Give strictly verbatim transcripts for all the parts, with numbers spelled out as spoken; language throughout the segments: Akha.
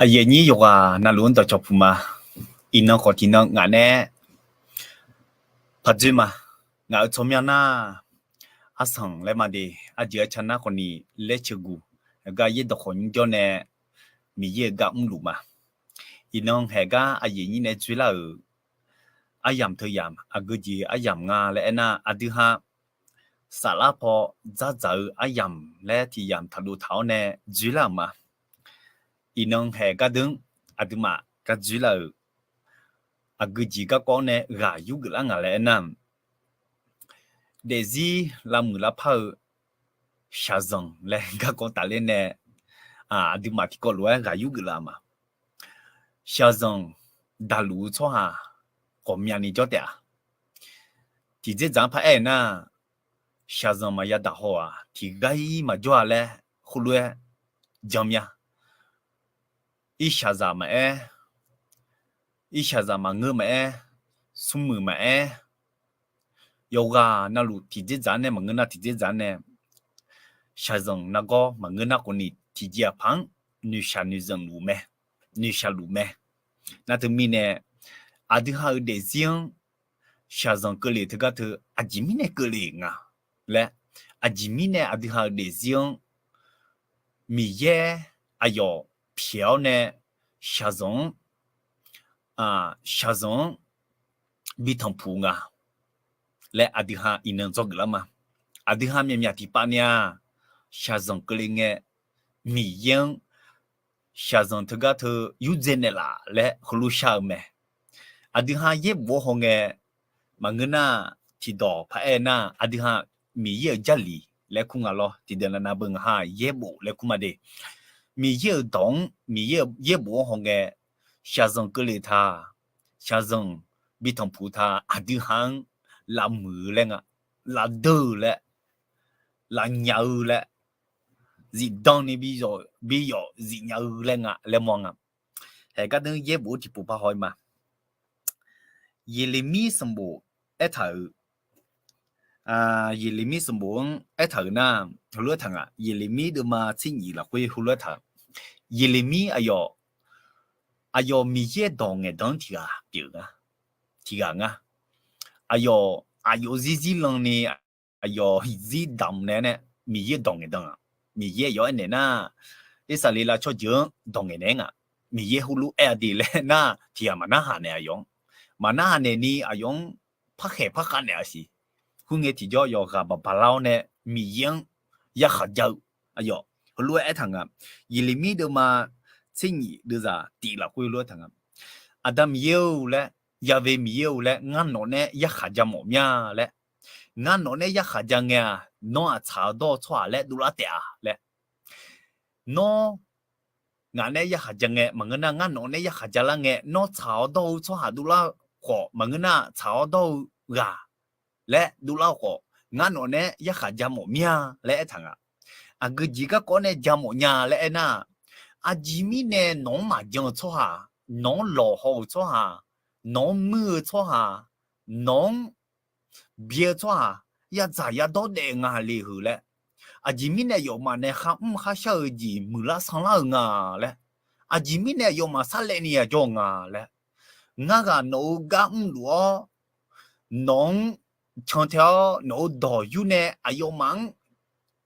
Aqyuif aqnyir yawqghaq navluf-anr dawqcawq puq ma. Iqnan khawf tiqnan ngaq nae paq dzoer ma. Ngaq-euq tsawrmyanr nar, arsanq laer ma de, arjeuq arca nar khawf ni laer ceuguq, heugar yaerdawq khawf nymr jawr nae Miqyaer-euq gar mrluf ma. Iqnan haeq gar aqyuif aqnyir nae dzoerlar-euq aryamq teuyamq, aqgeujeq aryamq nga laer aernar, aqdui ha saflar paw dzardzaq-eu aryamq laer tiq yamq taqdov taq-awr nae dzoerlar-euq ma. Iqnan haeq gardeuq-anr aqduimaf gar dzoerlar-euq aqgeujeq garkawv-anr nae ghaq yurgeuf lar nga laer aernar, daefzir lavmuiq lavpar-eu shaqzanq laer garkawv tafler nae, aqduimaf tiqkawv lof-aer ghaq yurgeuf laf ma. Shaqzanq daqluf-eu tsawrhaq ghawqmyani jawr taef-a. Tiqdzerdzaq-anr paraer-eu nar, shaqzanq maqya daq haw-aq, tiqghaq-ir maqjawr-a laer heulof-aer jan mya. Irshaqzaq maqaer, irshaqzaq maqngeur maqaer, smrmuiq maqaer, yawqghaq navluf tiqdzerdzaq-anr nae maqngeur nar tiqdzerdzaq-anr nae, shaqzanq nargawr maqngeur nar khawf ni tiqjeq aqpaq-anr noeqshaq noeqzanq luf mae, noeqshaq luf mae. Nar teumirnae, aqdui ha-euq daefzir-anr shaqzanq keuvle teugar teu aqjeq mirnae keuvle nga laer, aqjeq mirnae aqdui ha-euq daefzir-anr Miqyaer aqyawf pyaeq-awr nae shaqzanq-anr, shaqzanq-anr bi tanqpuq nga laer aqdui ha iqnan dzawgeuf lar ma. Aqdui ha myaqmyaq tiqpav ni-a, shaqzanq keuvle ngae Miqyaer-anr shaqzanq teugar teu yurdzae naeqlaf laer heulof shar-eu mae. Aqdui ha yaerbof-anr haw ngae, maqngeur nar, tiqdawq paraer nar, aqdui ha Miqyaer-euq jarlif laer kur nga lawr. Tiqdeuq navnav beu ngaq ha yaerbof laer kur ma de. Miqyaer-euq dawq-anr Miqyaer-euq yaerbof-anr haw ngae, shaqzanq keuvle ta, shaqzanq bi tanqpuq ta, aqdui ha-anr lavmuiq-eu laer nga, lavdeur-eu laer, lavnyaf-eu laer, zifdan ni bi yawf zifnyaf-eu laer nga laer mawr nga. Haeq gardeuq yaerbof-eu tiqpov par haw-ir ma. Yeqleqmir sanqbof aertaq-euq, Yeqleqmir sanqbof-anr aertaq-euq nar, heulof-aer taq nga. Yeqleqmir deuvma tser nyif lafkhoer heulof-aer taq-euq. Yeqleqmir aqyawf, aqyawf Miqyaer dawq ngaeqdan-anr tiq ghaq pyeuf nga, tiq ghaq nga. Aqyawf, aqyawf zir zir lan ni, aqyawf zir damq naeq-aer nae Miqyaer dawq ngaeqdan-aq, Miqyaer aqyawf aernaeq nar, Irsaqleqlav tsawrjeuq-anr dawq ngaeqnaeq-aer nga. Miqyaer heulof-aer aqdui laer nar, tiq ghaq maqnarhaq naeq aqyawf-anr, maqnarhaq naeq ni aqyawf-anr parkhaeq parkhav naeq-a siq. Khoerngae tiqjawr yawqghaq baqbaq lar-awr nae Miqyaer-anr yarkhaq ja-eu aqyawf heulof-aer aertaq nga. Yeqleqmir deuvma tser nyif deuvzaq tiq lafkhoer heulof-aer taq nga. Aqda Miqyaer-or laer, Yaqve Miqyaer-or laer, ngar nawq nae yarkhaq ja mawf mya laer. Ngar nawq nae yarkhaq ja ngae-aq, nawr-aq tsaq-awr dawr-eu tsawrhaq laer dovlar taef-a laer. Nawr ngaq nae yarkhaq ja ngae maqngeur nar, ngar nawq nae yarkhaq ja lar ngae, nawr tsaq-awr dawr-eu tsawrhaq dovlar khawf maqngeur nar, tsaq-awr dawr-eu ghaq laer dovlar-eu khawf, ngar nawq nae yarkhaq ja mawf mir-a laer aertaq nga. Aqgeujeq garkawv nae ja mawf nya laer aernar, aqjeq mirnae nawq-anr maqjan-eu tsawrhaq, nawq-anr lawqhaw-euq tsawrhaq, nawq-anr muir-eu tsawrhaq, nawq-anr byae-eu tsawrhaq yadzaq yadawr daef nga le heu laer, aqjeq mirnae aqyawfmaf nae kharmr kharshar-eu jeq muiqlar sanlar-euq nga laer, aqjeq mirnae aqyawfmaf sarlaevni yajawr-eu nga laer, ngar ghaq nawq-euq gar mrluf-awr, nawq-anr cantae-awr nawq-euq dawq yur nae aqyawfmaf-anr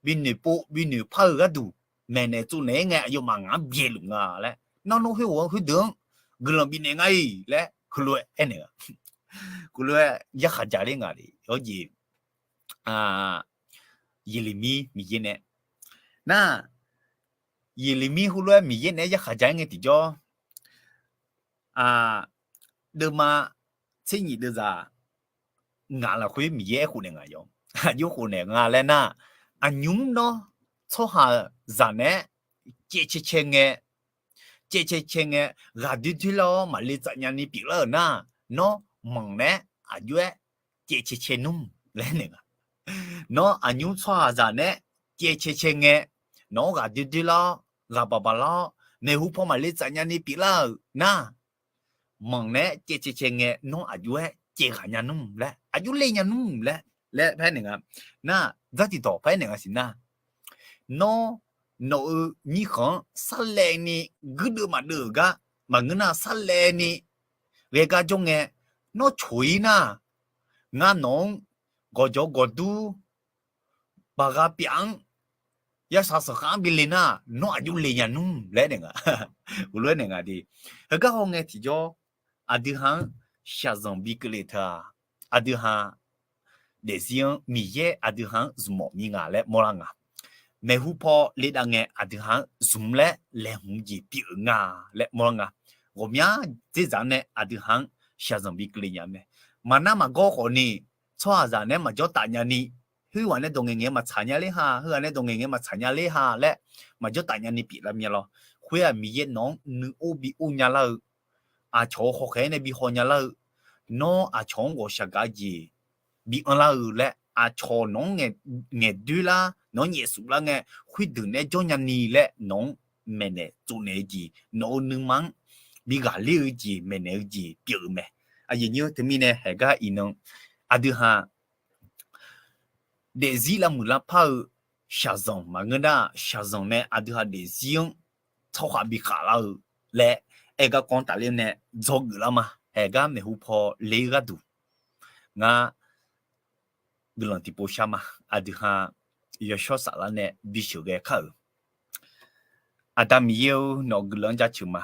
binoeq pov binoeq par-eu gharduq maeqnaeq tsovnaeq-aer ngae, aqyawfmaf ngaq-anr byaeluf nga laer, nar nawr khoerghaq-anr khoerdeuq-anr guiqlanq bifnaeq nga-iq laer heulof-aer aernaeq-a. Heulof-aer yarkhaq ja ler nga le. Awr jeq, Yeqleqmir Miqyaer nae, nar, Yeqleqmir heulof-aer Miqyaer naeq-aer yarkhaq ja-aer ngae tiqjawr, deuvma tser nyif deuvzaq ngaq lafkhoer Miqyaer aerkhof naeq nga yawq. Aqjox khof naeq nga laer nar, aqnymr nawr tsawrhaqzaq naeq-aer caev cae cae ngae, caev cae cae ngae, ghaq doer doer lar-awr maqle tsaf nyani pyeuflar-euq nar, nawr manq naeq-aer aqjox-aer caev cae cae nmr laer naeq nga. Nawr aqnymr tsawrhaqzaq naeq-aer caev cae cae ngae, nawq-anr ghaq doer doer lar-awr, ghaq baq baq lar-awr, maeqhu paw maqle tsaf nyani pyeuflar-euq nar, manq naeq-aer caev cae cae ngae, nawr aqjox-aer caev ghaq nya nmr laer, aqjox le nya nmr laer, laer paraer naeq nga. Nar, dzartiq dawq paraer naeq nga siq nar, nawr nawq-euq nyirkhanq-anr sarlaevni guirdeuv maqdeuv-euq gar maqngeur nar, sarlaevni ghae gar jawr ngae, nawr coq-ir nar, ngar nawq-anr gawqjawq gawqdur baqgha pyaf-anr yarsaq sanqkhav-anr bi le nar, nawr aqjox le nya nmr laer naeq nga. Uqlof-aer naeq nga de. Heugar hawngae tiqjawr, aqdui ha-anr shaqzanq bi keuvle teu-aq, aqdui ha daefzir-anr Miqyaer aqdui ha-anr zmq mawf mir nga laer mawrlar nga. Maeqhu paw le dav ngae aqdui ha-anr zmq laer laeqhmq jeq pyeuf-euq nga laer mawrlar nga. Ghawqmya dzerdzaq nae aqdui ha-anr shaqzanq bi keuvle nya mae. Maqnar maqgawr khawfni, tsawrhaqzaq naeq-aer maqjawr taf nyani, khoerghaq nae dawq ngaeq ngaeq-aer maqtsaq nya ler ha, heughaq nae dawq ngaeq ngaeq-aer maqtsaq nya ler ha laer maqjawr taf nyani pyeuflar mya lawr. Khoer-aq Miqyaer nawq-anr nuior bi or nya lar-eu, aqcawq-euq hawkhaeq-aer nae bi haw nya lar-eu, nawr aqcawq-anr ghawqshaq gaq-eu jeq bi anrlar-eu laer, aqcawq nawq-anr ngaeqdoer lar, nawq-anr nyaefsuf lar ngae, khoerdeuq naeq-aer jawr nyani laer nawq-anr maeqnaeq tsovnaeq-eu jeq, nawq-euq nuima-anr bi ghaqler-eu jeq, maeqnaeq-eu jeq pyeuf-eu mae. Aqyuif nyir-eu teumirnae haeqgar iqnan aqdui ha daefzir lavmuiq lavpar-eu shaqzanq maqngeur nar, shaqzanq nae aqdui ha daefzir-anr tsawrhaq bi khaflar-eu laer aer garkawv-anr tafler nae dzawgeuf lar ma. Haeqgar maeqhu paw le-eu gharduq ngar guiqlanq tiqpov shar ma. Aqdui ha yawshawr saflar nae bisheuq ghae kar-euq. Aqda Miqyaer-or, nawq-eu guiqlanq-anr jaceuq ma.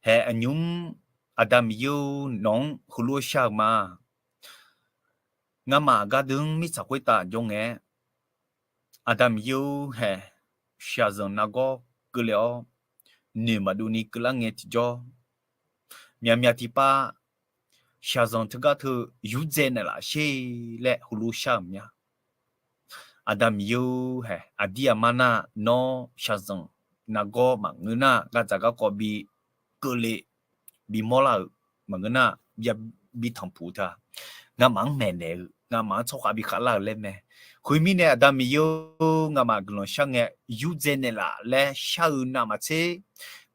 Haeq aqnymr, Aqda Miqyaer-or, nawq-anr heulof-aer shar-eu ma. Ngamaf gardeuv-anr mirtsaq khoertav jawr ngae-aer, Aqda Miqyaer-or, haeq shaqzanq nargawr keuvle-awr, noeq maqdov ni keuvlar ngae tiqjawr, myaqmyaq tiqpav shaqzanq teugar teu yurdzae naeqlaf sher laer heulof shar-euq mya. Aqda Miqyaer-or, haeq aqdir aqmar nar nawr shaqzanq nargawr maqngeur nar, ghardzaq garkawv bi keuvle bimawr lar-euq maqngeur nar, bi tanqpuq teu-aq, ngamaf-anr maeqnaeq-eu, ngamaf-anr tsawrkhav bi khaflar-euq laer mae. Khoermirnae Aqda Miqyaer-or, ngamaf guiqlanq shar ngae yurdzae naeqlaf laer shar-eu navmaqtser,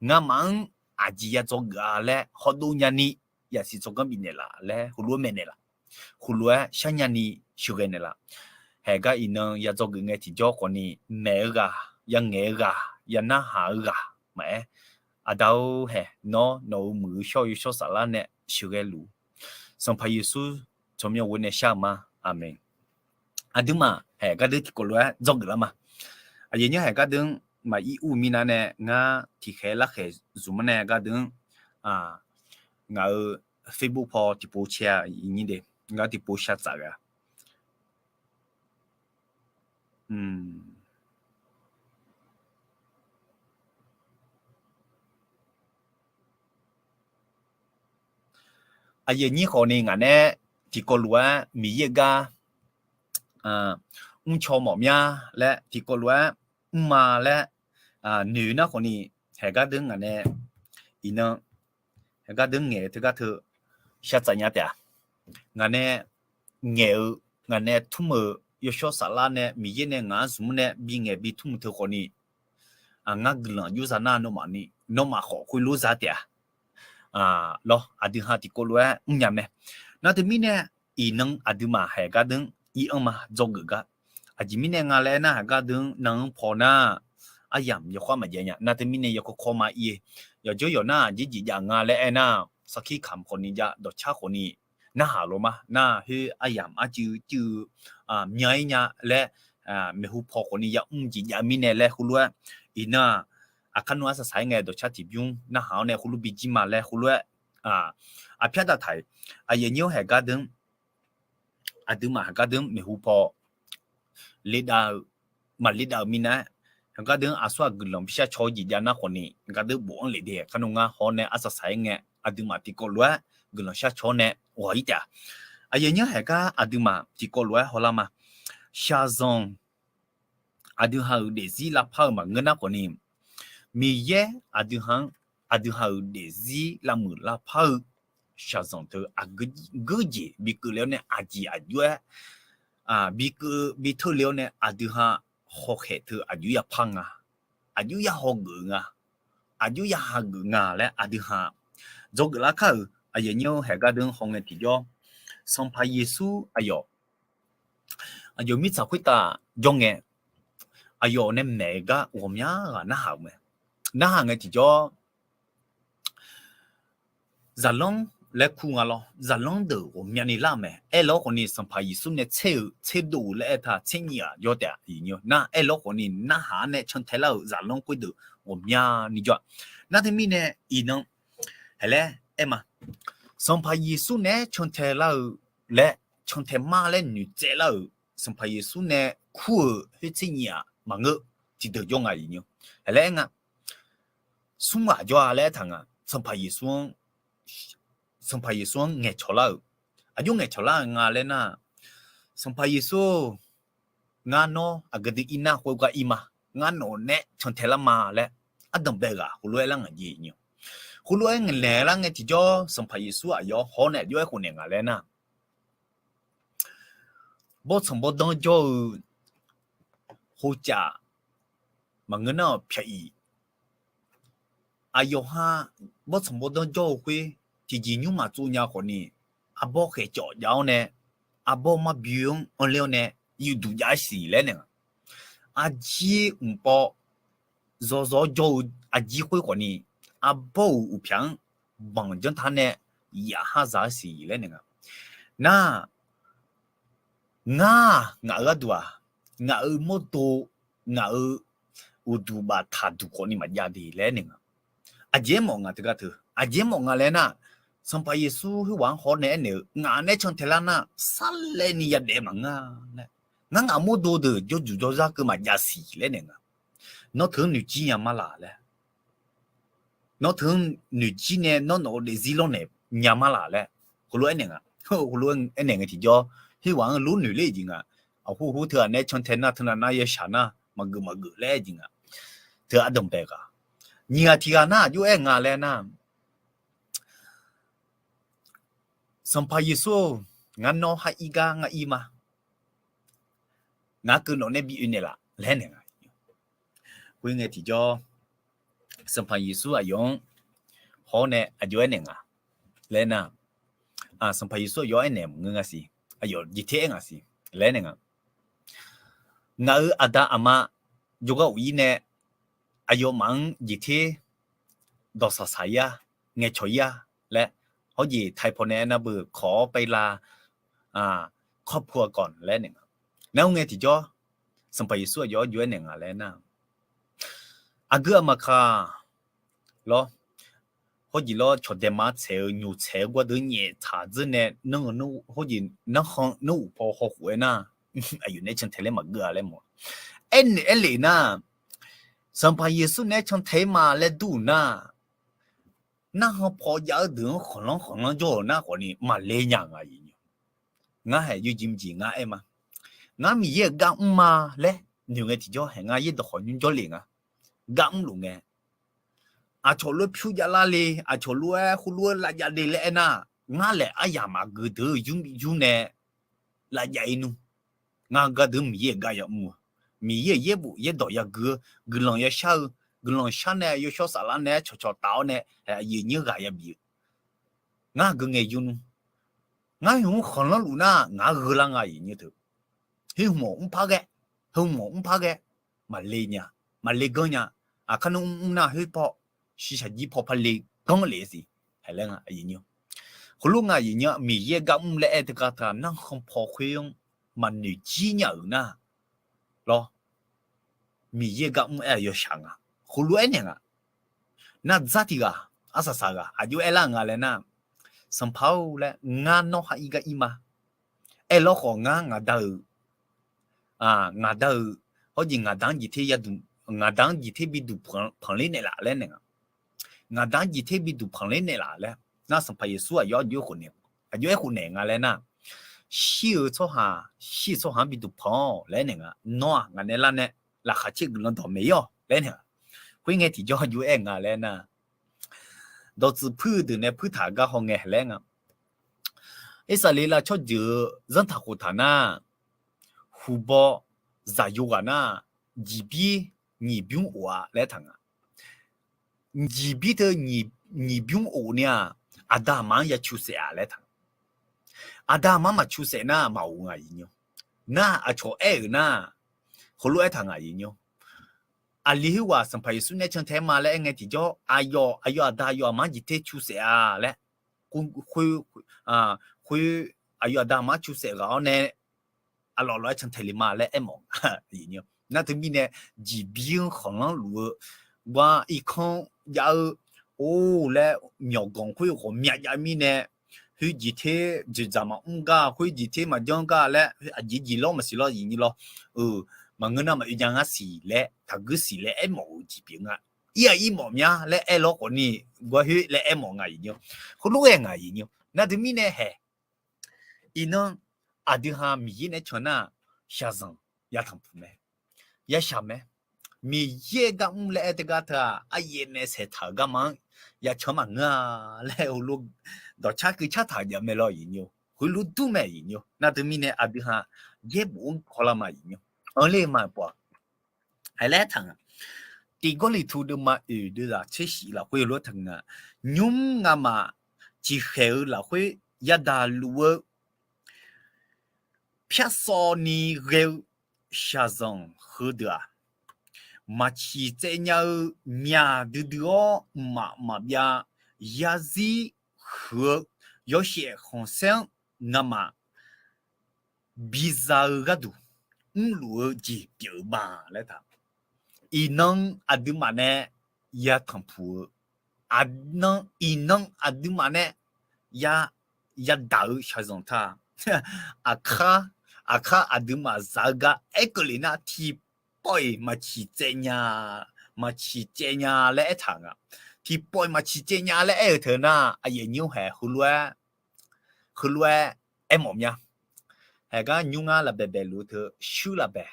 ngamaf-anr aqjeq ya dzawgeuf-a laer hawdov nyani, yaqsiq tsawrganr bifnaeq laf laer heulof-aer maeqnaeq laf. Heulof-aer sharnya ni sheuqghae naeq laf. Haeqgar iqnan ya dzawgeuf ngae tiqjawr khawfni, maeq-eu ghaq, ya ngaeq-eu ghaq, ya narhaq-eu ghaq maqaer, Aqda-or, haeq nawr nawq-euq muiq-eu shawr-eu yawshawr saflar nae sheuqghae luf-ur. Sanqpaq Yeqsur tsawrmyanr ghoe nae shar-eu ma. Aqmeq. Aqduimaf haeq gardeuv tiqkawv lof-aer dzawgeuf lar ma. Aqyuif nyir haeq gardeuv-anr maqir ur-eu mirnav nae ngar tiqkhaeq larkhaeq zmq-anr nae gardeuv-anr, ngaq-euq Facebook paw tiqpov cae-a, iqnyir de, ngar tiqpov shar tsaf ghae-a. Aqyuif nyir khawfni ngaq nae tiqkawv lof-aer Miqyaer gar mrcaw mawf mya laer tiqkawv lof-aer mrma laer noeq nar khawfni, haeq gardeuv ngaq nae iqnan haeq gardeuv ngaeq-eu teugar teu shar tsaf nya taef-a. Ngaq nae ngaeq-eu, ngaq nae tmr-euq yawshawr saflar nae Miqyaer nae ngaq-anr zmq-anr nae bingaeq bi tmr-eu teu khawfni, ngar guiqlanq aqjox za nar nawmaf ni, nawmaf khawf khoerlof za taef-a. Lawr, aqdui ha tiqkawv lof-aer mrnya mae. Nar teumirnae iqnan aqduimaf haeq gardeuv-anr ir-anr ma dzawgeuf gar. Aqjeq mirnae nga laer aernar, haeq gardeuv-anr nan-anr paw nar, aryamq yawkhav maqjav nya. Nar teumirnae yawkawr kawr ma ir-e. Yawqjawr yawq nar aqjeq jeq jav nga laer aernar, sarkir kamq khawfni jav, dawqcar khawfni narhaq lof ma. Nar khoer aryamq arcuiv cuiv-eu mya-ir nya laer, maeqhu paw khawfni yamr jeq jav mirnae laer khoerlof-aer, iqnan-aq, aqkar nmr arsaq saq-aer ngae dawqcar tiqbymr narhaq-awr nae khoerlof bijir ma laer khoerlof-aer, aqpyar daqtaq-iq, aqyuif nyir-or, haeq gardeuv-anr aqduimaf haeq gardeuv-anr maeqhu paw ledav-eu, maqledav-euq mirnae, haeq gardeuv-anr aqsur aq guiqlanq bishar caw-eu jeq jav nar khawfni, gardeuv bof-anr lef de, kar nmr ngar haw-awr nae arsaq saq-aer ngae, aqduimaf tiqkawv lof-aer guiqlanq shar caw-awr nae ghawq-ir taef-a. Aqyuif nyir haeq gar aqduimaf tiqkawv lof-aer hawlar ma. Shaqzanq aqdui ha-euq daefzir lavpar-eu maqngeur nar khawfni, Miqyaer aqdui ha-anr, aqdui ha-euq daefzir lavmuiq lavpar-eu shaqzanq teu aqgeu jeq bi keuvle-awr nae aqjeq aqjox-aer bi keuv bi teurle-awr nae aqdui ha hawkhaeq teu aqjox yapar nga, aqjox ya hawgeuf nga, aqjox ya hageuf nga laer aqdui ha dzawgeuf lar kar-euq aqyuif nyir-or, haeq gardeuv-anr hawngae tiqjawr, Sanqpaq Yeqsur aqyawf aqyawf mirtsaq khoertav jawr ngae, aqyawf nae maeq-eu gar ghawqmya ghaq narhaq-euq mae. Narhaq ngae tiqjawr, zaqlanr laer kur nga lawr, zaqlanr deuq ghawqmyani lar-eu mae. Aerlawr khawfni Sanqpaq Yeqsur nae tser-eu tserdov-eu laer aer ta tser nyiq ghaq jawr taef-a. Nar aerlawr khawfni narhaq-anr nae cantae lar-euq zaqlanr khoerdeuq ghawqmyani jawr-a. Nar teumirnae iqnan haeq laer aer ma. Sanqpaq Yeqsur nae-aer cantae lar-eu laer, cantae mar laer noeqtsaev lar-euq Sanqpaq Yeqsur nae kur-euq khoertser nyiq ghaq maqngeur, tiqdeuq jawr nga iqnyir. Haeq laer aer nga, smr ghaq jawr-a laer aertaq nga. Sanqpaq Yeqsur-anr, Sanqpaq Yeqsur-anr ngaeqcawq lar-euq, aqjox ngaeqcawq lar-eu nga laer nar, Sanqpaq Yeqsur-or, ngar nawr aqgeu dui ir nar khoergar ir ma. Ngar nawq nae cantae lar ma laer ardanq bae ghaq heulof-aer lar ngaq jeq iqnyir. Heulof-aer ngaeqnaeq lar ngae tiqjawr Sanqpaq Yeqsur aqyawf-anr hawr nae aqjox-aer khofnaeq nga laer nar, bawrtsanq bawrdanr jawr-eu hocaf maqngeur nar-awq pyaq-iq, aqyawf ha bawrtsanq bawrdanr jawr-eu khoer tiqjeq nymrma tsov nya khawfni, arbawr khaeqcawf jav-awr nae, arbawr marbi-anr anrler-awr nae, yufduq jav-aer siq laer naeq nga. Arjir mqpawv zawzawr jawr-eu arjir khoer khawfni, arbawr-euq uqpyaq-anr banq janrtaq nae yaf har za-aer siq laer naeq nga. Nar, ngar-aq, ngaq-euq gharduq-aq, ngaq-euq mawrdo, ngaq-euq uqduq baftaq duq khawfni maqjav de laer naeq nga. Aqjeq aermawf nga teugar teu, aqjeq aermawf nga laer nar, Sanqpaq Yeqsur khoerghaq-anr hawr nae aernaeq-eu ngaq nae cantae lar nar sarlaevni yadaef maqngeur-a laer, ngar ngaq mawrdo deuq jawrduq jawrzar keuv maqjav siq laer naeq nga. Nawr teu-anr noeqjir nya ma laq laer, nawr teu-anr noeqjir nae nawr nawq-eu daefzir lawrnaeq nya ma laq laer heulof aernaeq nga. Heulof aernaeq ngae tiqjawr, khoerghaq-anr lor noeq ler-eu jeq nga. Aqhu hu teughaq nae cantae nar teunav nar yashaq nar maqgeuf maqgeuf laer-aer jeq nga. Teu ardanq bae ghaq, nyiq ghaq tiq ghaq nar aqjox aer nga laer nar, Sanqpaq Yeqsur-or, ngar nawr har ir gar ngar ir ma. Ngaq keuv nawq nae bi oe naeqlaf laer naeq nga. Khoerngae tiqjawr, Sanqpaq Yeqsur aqyawf-anr hawr nae aqjox aernaeq nga laer nar, Sanqpaq Yeqsur aqyawf aernaeq maqngeur nga siq, aqyawf jeq ter aer nga siq laer naeq nga. Ngaq-euq aqda aqma jawrgar of ir nae aqyawfmaf-anr jeq ter dawqsaq saq ir-a, ngaeqcawq ir-a laer, hawrjeq taiq paw nae aernar beu kawq-awr paer lar, kawrpu-a kawq laer naeq nga. Nar-eu ngae tiqjawr, Sanqpaq Yeqsur aqyawf-anr jov-aer naeq nga laer nar, aqgeu aqmaqkaq lawr, hawrjeq lawr cawqdaema tsaeq-eu nyoq tsaeq-eu gawrdeuq nyaef tsaq dzeur nae, hawrjeq narkhan narhuf paw hawkhof-aer nar, aqyawf nae cantae laer maqgeur-a laer mawf. Aernaeq aerlef nar, Sanqpaq Yeqsur nae cantae-ir ma laer dur-euq nar, narkhan paw jav-eu deuq-anr khanqlanr khanqlanr jawr-euq nar khawfni maqle nya nga. Ngar haeq yawjeq mqjeq ngar aer ma. Ngar Miqyaer-euq gar mr ma laer noeq ngae tiqjawr haeq ngar yaerdawq khawf nymr jawrle nga. Gar mrluf ngae, aqcawq lof-aer pyur javlar le, aqcawq lof-aer heulof-aer lavjav le laer aernar, ngar laeq aryamq aqgeu deuq-eu yur yur nae lavjav ir nmr. Ngar gardeuq Miqyaer-euq gar yamr-eu, Miqyaer-euq yaerbof yaerdawq yagui-eu, guiqlanq yashar-eu, guiqlanq shar nae yawshawr saflar nae-aer cawqcawq taf-awr nae aqyuif aqnyir ghaq yabif-eu, ngar aqgeu ngae yur nmr. Ngar hmq-anr khanqlanr luf nar ngaq-anr gheu lar nga. Aqyuif aqnyir teu, hmq-awq mr par ghae, hmq-awq mr par ghae, maqle nya, maqle ganr nya. Aqkar nmr mr nar khoer paw, shiqshaq jir paw par le ganr lef siq. Heulof nga aqyuif aqnyir, Miqyaer gar mr laer aer teugar taq narkhan paw khoer-anr maqnoeq jir nya-euq nar lawr, Miqyaer gar mr aer-aq yawshaq nga. Heulof-aer naeq nga. Nardzar tiq ghaq, arsaq saq ghaq aqjox aerlar nga laer nar, Sanqpaq-or laer, ngar nawr har ir gar ir ma. Aerlawr khawf ngar ngaq da-euq, ngaq da-euq, hawrjeq ngaq da-anr jeq ter ya, ngaq da-anr jeq ter bi duq panqler naeqlaf laer naeq nga. Ngaq da-anr jeq ter bi duq panqler naeqlaf laer nar, Sanqpaq Yeqsur aqyawf aqjox aer khofnaeq nga laer nar, shir-eu tsawrhaq, shir-eu tsawrhaq-anr bi duq panq-awq laer naeq nga. Nawr-aq ngaq nae lar nae laqkhaq caer guiqlanq dawq maeq-ir-awq laer naeq nga. Khoerngae tiqjawr aqjox aer nga laer nar, dawqtsuif puir-eu deuq nae puirtaq gar hawngae laer nga. Irsaqleqlav tsawrjeuq-eu zanrtaq khoftaq nar, huqbaw zaqyo ghaq nar, nyiq bir nyiq bymr of-a laer taq nga. Nyiq bir teu nyiq bymr of ni-aq, aqda aqma-anr ya cu saef-a laer taq. Aqda aqma maqcu saef nar maqof nga aqyuif aqnyir. Nar aqcawq aer-euq nar, heulof-aer taq nga aqyuif aqnyir. Aqli khoerghaq Sanqpaq Yeqsur nae cantae ma laer aer ngae tiqjawr, aqyawf, aqyawf aqda aqyawf aqma jeq ter cu saef-a laer, khoer, khoer, aqyawf aqda aqma cu saef ghaq-awr nae, aqlawf lof-aer cantae le ma laer aermawf. Nar teumirnae, jeqbir-anr khanqlanr luf-eu, gar irkanr jav-eu, or laer myawqganq khoer ghawqmya jav mirnae, khoer jeq ter dzoeqdzaq maqmr gar, khoer jeq ter maqjanr gar laer, aqjeq jeq lawr maqsiq lawr, iqnyir lawr, maqngeur nar maqoe nya ngar siq laer, taqguir siq laer aermawf-euq jeq pyeuf nga. Ir-aq irmawf mya laer aer lawr khawfni, gar khoer laer aermawf nga iqnyir. Heulof-aer nga iqnyir. Nar teumirnae hae, iqnan aqdui ha Miqyaer nae can nar, shaqzanq ya tanqpuq mae, ya shaq mae. Miqyaer gar mr laer aer teugar teu-aq, aryaef nae saeqtaq-euq garma-anr ya can maqngeur-a laer heulof dawqcar keuv cartaq-euq jav mae lawr iqnyir. Heulof dur mae iqnyir. Nar teumirnae aqdui ha yaerbof-anr kawlar ma iqnyir. Anr ler ma pov-aq, hae laer taq nga. Tiq Gawrliqtu deuvma oeq deuvzaq tser shif lafkhoer lof-aer taq nga. Nymr ngamaf ciqkhaeq-eu lafkhoer yadaq luf-eu pyar sawv ni ghae-eu shaqzanq heudeuq-aq, maqciq tsaev nya-eu myaq duidui-awr mqmaq maqbyav yarzir huiq-eu yawshaef khanqsaer-anr ngamaf biza-eu gharduq mrluf-eu jeq pyeuf-eu ma laer taq. Iqnan aqduimaf nae ya tanqpuq-eu, iqnan aqduimaf nae ya, yadaq-eu shaqzanq ta. Aqkar, aqkar aqduimaf zaq-eu gar aer keuvle nar, tiqpawf-iq maqciq tsaev nya, maqciq tsaev nya laer aertaq nga. Tiqpawf-iq maqciq tsaev nya laer aer-euq teu nar, aqyuif aqnyir hae heulof-aer, heulof-aer aermawf mya. Haegar nymr ngar lafbaeq baeq luf-eu teu, shuir lafbaeq,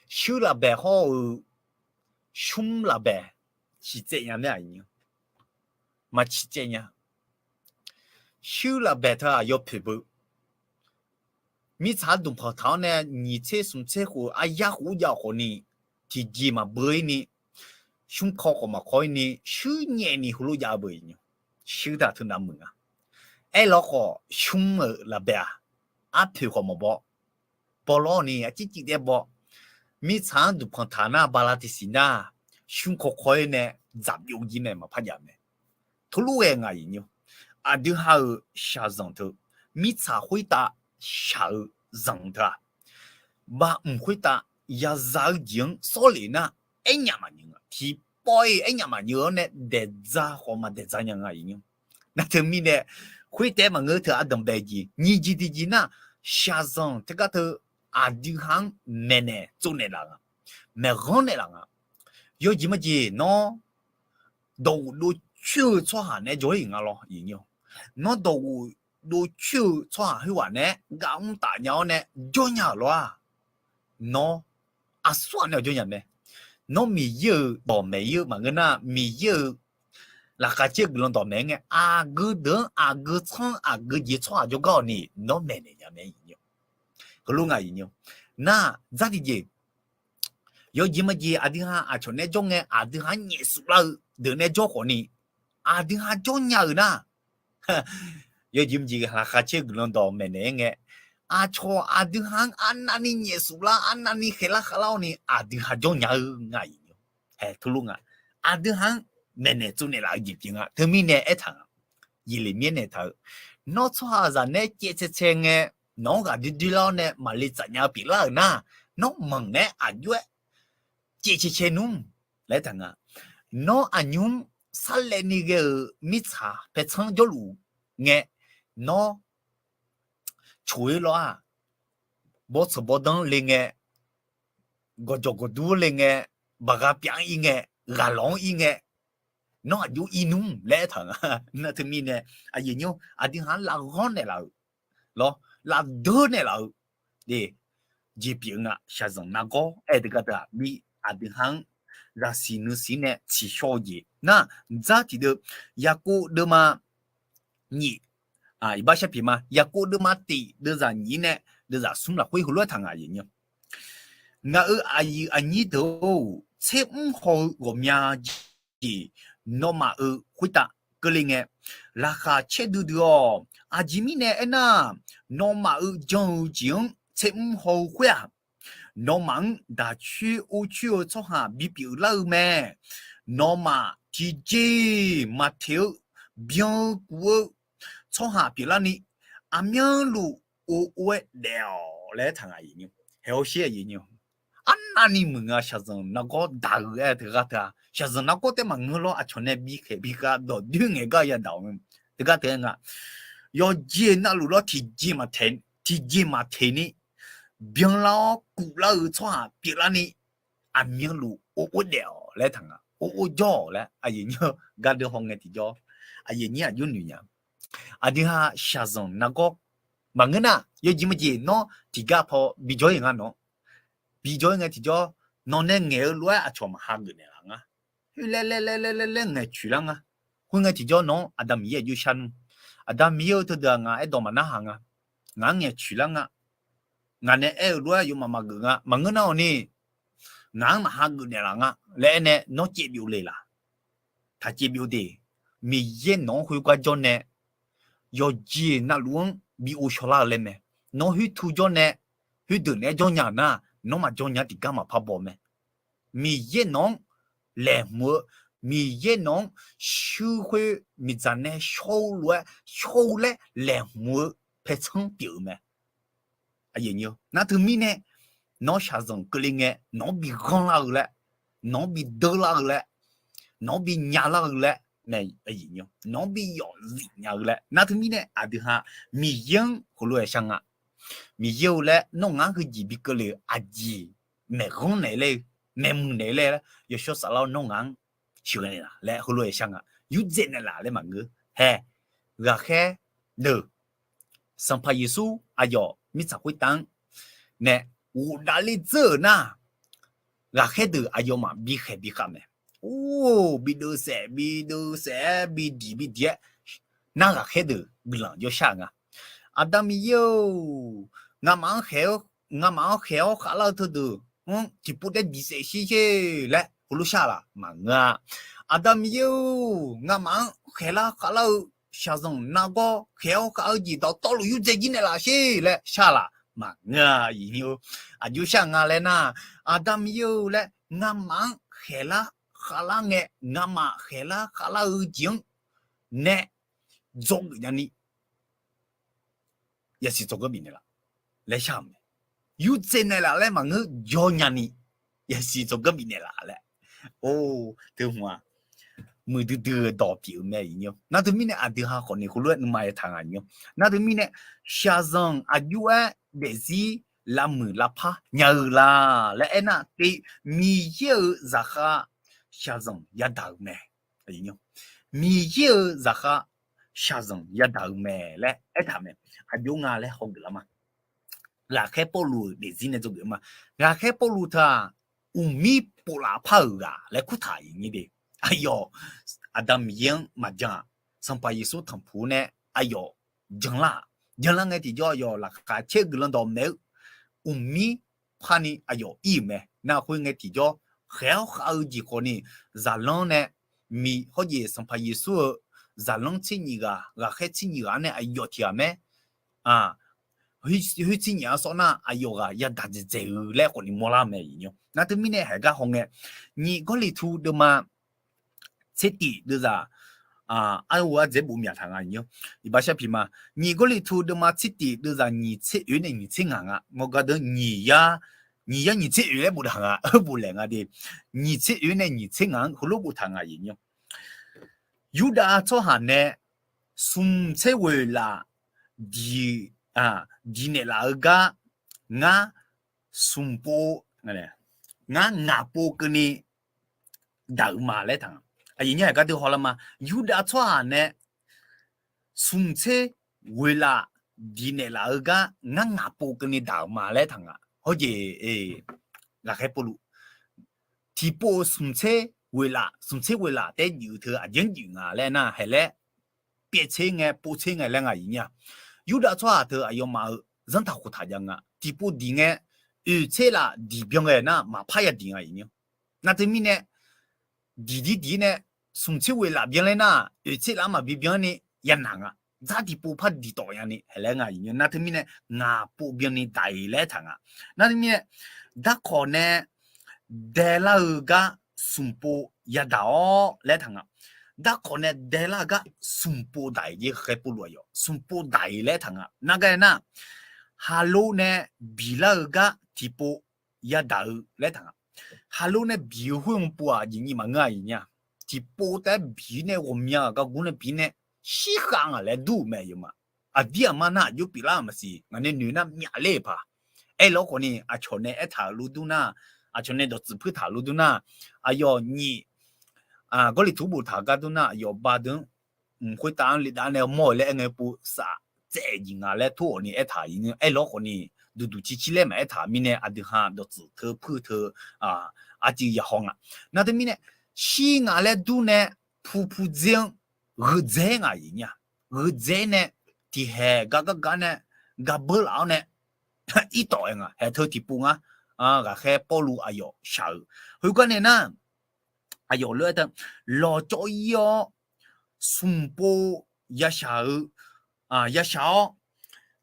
shuir lafbaeq hawr-eu shmr lafbaeq ciq tsaev nya mae, aqyuif aqnyir. Maqciq tsaev nya. Shuir lafbaeq teu-aq yawpoeq beu. Mirtsaq-anr dmqpanq taq-awr nae nyiq tser smq tser khof aryar khof jav-eu khawfni, tiqjeq maqbeu-ir ni, shmr kaw khawf maqkaw-ir ni, shuir nyaef ni heulof jav-eu beu iqnyir. Shuir taq teu navmeuq nga. Aerlawr khawf shmr-euq lafbaeq-aq, arpoeq khawf maqbaw, bawlawr ni arcir cif daer baw. Mirtsaq-anr dmqpanq taq nar bala tiqsiq nar, shmr kaw kaw-ir nae dzaq byov jir mae, maqpar jav mae. Teulof ghae nga iqnyir. Aqdui ha-euq shaqzanq teu, mirtsaq khoertav shaq-eu zanq teu-aq, bamq khoertav yaza-eu jeq-anr sawr lef nar, aernyaf maqnyeuv nga. Tiqpawf-iq aernyaf maqnyeuv-awr nae daeqdza khawf maqdaeqdza nya nga iqnyir. Nar teumirnae, khoertav maqngeur teu ardanqbae jeq nyiq jeq tiqjeq nar, shaqzanq teugar teu aqdui ha-anr maeqnaeq tsovnaeq laf nga, maeqghanr naeqlaf nga. Yawjeq majeq nawr dawqghof dovcoer-eu tsawrhaq naeq-aer jawr-ir nga lawr iqnyir. Nawr dawqghof dovcoer-eu tsawrhaq khoerghaq naeq-aer gav mr taf nya-awr nae jawr nya-euq lawr-aq, nawr aqsurghaq nae-awq jawr nya mae. Nawr Miqyaer-euq dawqmaeq-ir-eu maqngeur nar, Miqyaer-euq laqkhaq caer-eu guiqlanq dawqmaeq-aer ngae, aqgeu deuq-anr aqgeu tsanr-anr aqgeu jeq tsawrhaq jawrgar-awq ni nawr maeqnaeq nya mae iqnyir. Heulof nga iqnyir. Nar dzar tiqjeq, yawjeq majeq aqdui ha aqcawq naeq-aer jawr ngae, aqdui ha-anr nyaef suf lar-eu deuq naeq-aer jawr khawfni, aqdui ha jawr nya-euq nar, yawjeq majeq laqkhaq caer-eu guiqlanq dawqmaeq naeq-aer ngae, aqcawq aqdui ha-anr arnavni nyaef suf lar, arnavni khaeqlar khavlar-awr ni aqdui ha jawr nya-eu nga iqnyir. Hae teulof nga. Aqdui ha-anr maeqnaeq tsovnaeq laf-eu jeq pyeuf nga. Teumirnae aertaq-a, Yeqleqmir naeq taq-eu, nawr tsawrhaqzaq naeq-aer caev cae cae ngae, nawq-anr ghaq doer doer lar-awr nae maqle tsaf nya-eu pyeuflar-euq nar, nawr manq naeq-aer aqjox-aer caev cae cae nmr laer taq nga. Nawr aqnymr sarlaevni ghae-euq mirtsaq paertsanr jawrluf ngae, nawr coq-ir lawr-aq, bawrtsanq bawrdanr le ngae, gawqjawq gawqdur le ngae, baqgha pyaf-anr ir ngae, ghaqlawq-anr ir ngae, nawr aqjox ir nmr laer aertaq nga. Nar teumirnae, aqyuif aqnyir, aqdui ha-anr lavghanr naeqlaf-euq lawr, lavdeur naeqlaf-eu jeq pyeuf nga. Shaqzanq nargawr aer-eu teugar teu-aq, mir aqdui ha-anr zaqsiq nuisiq nae tsiqshawr-eu jeq nar, dzar tiqdeuv, Yaqkov deuvma nyiq, iqbax sharpiq ma, Yaqkov deuvma tiq deuvzaq nyiq nae deuvzaq smr lafkhoer heulof-aer taq nga, aqyuif aqnyir. Ngaq-euq aqyuif aqnyir deuq-or, tser mr haw-eu ghawqmya jeq nawmaf-euq khoertav keuvle ngae, laqkhaq caerdui dui-awq. Aqjeq mirnae aernar, nawmaf-euq jan-eu jeq-anr tser mr haw-eu khoer-aq, nawmaf-anr daqcoer orcoer-eu tsawrhaq bipyeuf lar-eu mae. Nawmaf tiqjeq maqteq-eu byan-eu kuv-eu tsawrhaq pyeuflarni, aqmyanluf ov or-aer daef-awq laer aertaq nga. Haeq hawsher aqyuif aqnyir, arnavni muiq nga. Shaqzanq nargawr daq-eu aer-eu teughaq teu-aq, shaqzanq nargawr taef maqngeur lawr. Aqcawq nae bikhaeq bikhav dawqdoer ngaeq gar yadaq-awq. Teughaq teu-aer nga, yawqjeq navluf lawr tiqjeq maqteq ni byanlar-awr kuvlar-eu tsawrhaq pyeuflarni, aqmyanluf or or daef-awq laer aertaq nga. Or or jawr-awq laer aqyuif aqnyir-eu gardeuv hawngae tiqjawr, aqyuif aqnyir aqjox noeq nya. Aqdui ha shaqzanq nargawr maqngeur nar, yawjeq maqjeq nawr tiqgar paw bijawr-ir nga nawq. Bijawr-ir ngae tiqjawr, nawq nae ngaeq-eu lof-aer aqcawq maqha geuf naeqlaf nga. Khoerlaer laer laer laer laer laer ngaeqcoeq lar nga. Khoerngae tiqjawr nawq-anr Aqda Miqyaer aqjox sharnmr. Aqda Miqyaer-eu teudeuq-aq ngaq aerdawq maqnarhaq nga. Ngaq-anr ngaeqcoeq lar nga. Ngaq nae aer-euq lof-aer aqyawfmaf maqgeuf nga. Maqngeur nar-awq ni, ngaq-anr maqha geuf naeqlaf nga laer aernae nawr caevbyov le laq? Taqcaevbyov de. Miqyaer nawq-anr khoergar jawr nae yawqjeq navluf-anr bi ghovshaw lar-eu laer mae. Nawr khoertu jawr nae khoerdeuq naeq-aer jawr nya-euq nar, nawr maqjawr nya tiqgar maqpar baw mae. Miqyaer nawq-anr laeqhmq-eu, Miqyaer nawq-anr shuir khoer miqdzaq nae shawr-eu lof-aer shawr-eu laer laeqhmq-eu paertsanr pyeuf-eu mae. Nar teumirnae nawr shaqzanq keuvle ngae nawq-anr bi ghanrlar-eu laer, nawq-anr bi deurlar-eu laer, nawq-anr bi nyalar-eu laer, nawq-anr bi yawfzif nya-eu laer. Nar teumirnae aqdui ha Miqyaer-anr heulof-aer shar nga. Miqyaer-eu laer nawr ngaq-anr heujeq bi keuvle-euq aqjeq maeqghanr naeq-eu laer, maeqmuiq naeq-eu laer, yawshawr saflar-awr nawr ngaq-anr sheuqghae naeqlaf laer heulof-aer shar nga. Yurdzae naeqlaf laer maqngeur. Hae, ghaqkhaer deuq, Sanqpaq Yeqsur aqyawf mirtsaq khoertav-anr nae ghofdav ler dzeur-euq nar, ghaqkhaer deuq aqyawfmaf bikhaeq bikhav mae. Or, bi deuvsaef bi deuvsaef-aer bi diq bi diq-aer nar ghaqkhaer deuq guiqlanq jawr shar-eu nga. Aqda Miqyaer-or, ngamaf-anr khaeq-awr khavlar-eu teudeuq-anr tiqpov taer diq saef shir sher laer heulof shar laf? Maqngeur-a. Aqda Miqyaer-or, ngamaf-anr khaeqlar khavlar-eu shaqzanq nargawr khaeq-awr khav-eu jeq dawqtawvluf yurdzae jir naeqlaf sher laer shar laf? Maqngeur-a. Aqyuif aqnyir-or, aqjox shar nga laer nar, Aqda Miqyaer-or laer ngamaf-anr khaeqlar khavlar ngae, ngamaf khaeqlar khavlar-eu jeq-anr nae dzawgeuf nyani yasiq tsawrganr bifnaeq laf laer shar-euq mae. Yurdzae naeqlaf laer maqngeur, jawr nyani yasiq tsawrganr bifnaeq laf laer. Or, teuhmq-aq, muiqdui dui-eu dawq pyeuf-eu mae. Nar teumirnae aqdui ha khawfni heulof-aer nuima ya taq nga nymr. Nar teumirnae shaqzanq aqjox-aer daefzir lavmuiq lavpar nya-eu la laer aernar, Miqyaer-euq zaqkhav shaqzanq yadaq-euq mae. Miqyaer-euq zaqkhav shaqzanq yadaq-euq mae laer aertaq mae. Aqjox nga laer hawgeuf lar ma. Ghaqkhaer Pawrluv-euq daefzir nae dzawgeuf ma. Ghaqkhaer Pawrluv teu-aq, uqmir povlaf par-euq ghaq laer kurtaq-euq nyir de. Aqyawf Aqda Miqyaer-anr maqjan-aq, Sanqpaq Yeqsur tanqpuq nae aqyawf janlar-aq, janlar ngae tiqjawr aqyawf laqkhaq caer guiqlanq dawqmaeq-eu uqmir parni aqyawf ir-euq mae. Nar khoerngae tiqjawr khaeq-awr khav-eu jeq khawfni zaqlanr nae, mi hawjeq Sanqpaq Yeqsur-euq zaqlanr tser nyif ghaq, ghaqkhaer tser nyif ghaq-anr nae aqyawf tiq ghaq mae. Khoer tser nyif-anr sawr nar aqyawf ghaq yadaq dzaeqdzaeq-eu laer khawfni mawrlar mae. Nar teumirnae haeq gar hawngae, nyiq Gawrliqtu deuvma tser tif deuvzaq, arghof ardzaeq bof myaq taq nga nymr. Iqbax sharpiq ma. Nyiq Gawrliqtu deuvma tser tif deuvzaq nyiq tser oeq nae nyiq tser ngaq nga. Ngawqgar deuq nyiq yar, nyiq yar nyiq tser oeq laer boftaq nga, bof laeq nga de. Nyiq tser oeq nae nyiq tser ngaq-anr heulof boftaq nga nymr. Yurdav tsawrhaq nae smq tser ghoeq laf diq, diq naeqlaf-eu gar ngar smq pov, ngar ngaq pov keuvni daq-euq ma laer taq. Aqyuif aqnyir aqgar dui hawlar ma. Yurdav tsawrhaq nae smq tser ghoeq laf diq naeqlaf-eu gar ngar ngaq pov keuvni daq-euq ma laer taq nga. Hawjeq, ghaqkhaer Pawrluv tiqpov-eu smq tser ghoeq laf, smq tser ghoeq laf taef-aer juif-eu teu aqjeq-anr juif nga laer nar, haeq laer pyaev tser ngae pov tser ngae laer nga aqyuif aqnyir-aq. Yurdav tsawrhaq teu aqyawfmaf-euq zanrtaq khoftaq jav nga. Tiqpov diq ngae, oeq tser laf diq byan ghae nar maqpar yadiq nga aqyuif aqnyir. Nar teumirnae diq dir diq nae smq tser ghoeq laf byan laer nar, oeq tser laf-anr maqbi byan ni yanaq nga. Dzar tiqpov par diqtawf nyani haeq laer nga aqyuif aqnyir. Nar teumirnae ngaq pov byanni daq-iq laer taq nga. Nar teumirnae darkawq nae daelar-eu gar smq pov yadaq-awr laer taq nga. Darkawq nae daelar-eu gar smq pov daq-iq jeq, ghaqkhaer Pawrluv aqyawf smq pov daq-iq laer taq nga. Nargar aernar, khaqlo nae biqlar-eu gar tiqpov yadaq-eu laer taq nga. Khaqlo nae biq-eu khoer-anr pov-aq, aqjeq nyiq maqngeur-a iq nya. Tiqpov taef-aer biq nae ghawqmya-euq gargur nae biq nae shirkhav ngaq laer dur-euq mae yawma. Aqdir aqma nar aqjox pyeuflar-euq maqsiq, ngaq nae noeq nar myaf ler-euq paq. Aerlawr khawfni aqcawq nae aertaq-euq lof dur nar, aqcawq nae dawqtsuif puirtaq-euq lof dur nar, aqyawf nyiq, Gawrliqtu boftaq-euq gar dur nar, aqyawf ba deuq-anr mq khoertav-anr le dav nae mawr-eu laer aer ngae pov saf tsaev jeq nga laer tor-awq ni aertaq-euq. Aerlawr khawfni duqduq circir laer maqaer taq mirnae aqdui ha dawqtsuif teu puir teu arcuiv yahaw nga. Nar teumirnae shir nga laer dur nae pu pu dzer-anr gheu dzaer nga iq nya. Gheu dzaer nae tiqhaeq gar gar gar nae gar beur laf-awr nae irtawf-aer nga haeq teu tiqpov ngar. Ghaqkhaer Pawrluv aqyawf shaq-eu heugar nae nar, aqyawf lof-aer teu lawqcawv ir-awr smq pov yashaq-eu, yashaq-awr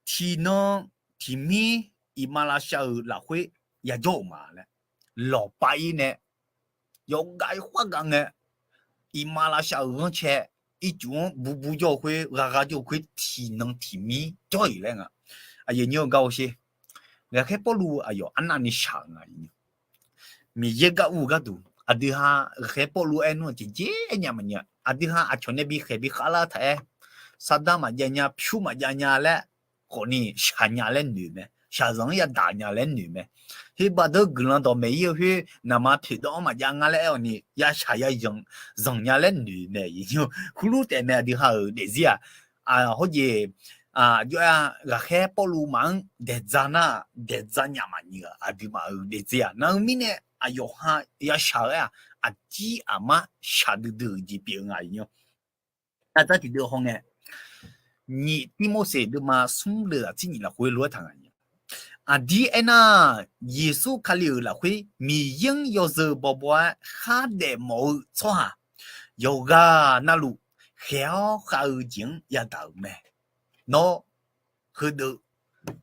tiqnan tiqmir iqmalavshav-euq lafkhoer yajawr-euq ma laer lawqpav ir nae yawqgav khoergav ngae, iqmalavshav-euq ghanrcae ircuf-anr burbur jawr-eu khoer, ghaqghaq jawr-eu khoer tiqnan tiqmir jawr-iq laer nga. Aqyuif nyir-eu gar-eu sher, ghaqkhaer Pawrluv aqyawf arnavni shaq-euq nga. Miqyaer gar ur-eu gharduq aqdui ha ghaqkhaer Pawrluv aer nmr-eu tiqjeq aer nya maqnya. Aqdui ha aqcawq nae bi khaeq bi khavlar taq-aer, saqdaq maqjav nya, pyur maqjav nya laer khawfni shaq nya laer noeq mae. Shaqzanq-anr yadaq nya laer noeq mae. Herbaq deuq guiqlanq dawqmaeq ir-eu khoer naqma poeqdawv-anr maqjav nga laer aer-awq ni yashaq ya zanq nya laer noeq mae. Heulof taef mae aqdui ha-euq daefzir-aq. Hawjeq, aqjox-aer ghaqkhaer Pawrluv maf-anr daeqdzaq nar daeqdzaq nyaf maqnyi-aq, aqduimaf-euq daefzir-aq. Nar-eu mirnae aqyawf ha yashaq-eu aer-aq, aqdir aqmar shaqdui dui-euq jeq pyeuf-eu nga. Aqdzar tiqdeuv hawngae, nyiq Tirmorseq deuvma smr deuvzaq tsir nyiq lafkhoer lof-aer taq nga. Aqdir aernar, Yeqsur Kali-euq lafkhoer Miqyaer-anr yawzeu bawbaw-aer khardaef mawf-eu tsawrhaq yawqghaq navluf khaeq-awr khav-eu jeq-anr yadaq-euq mae. Nawr heudeuq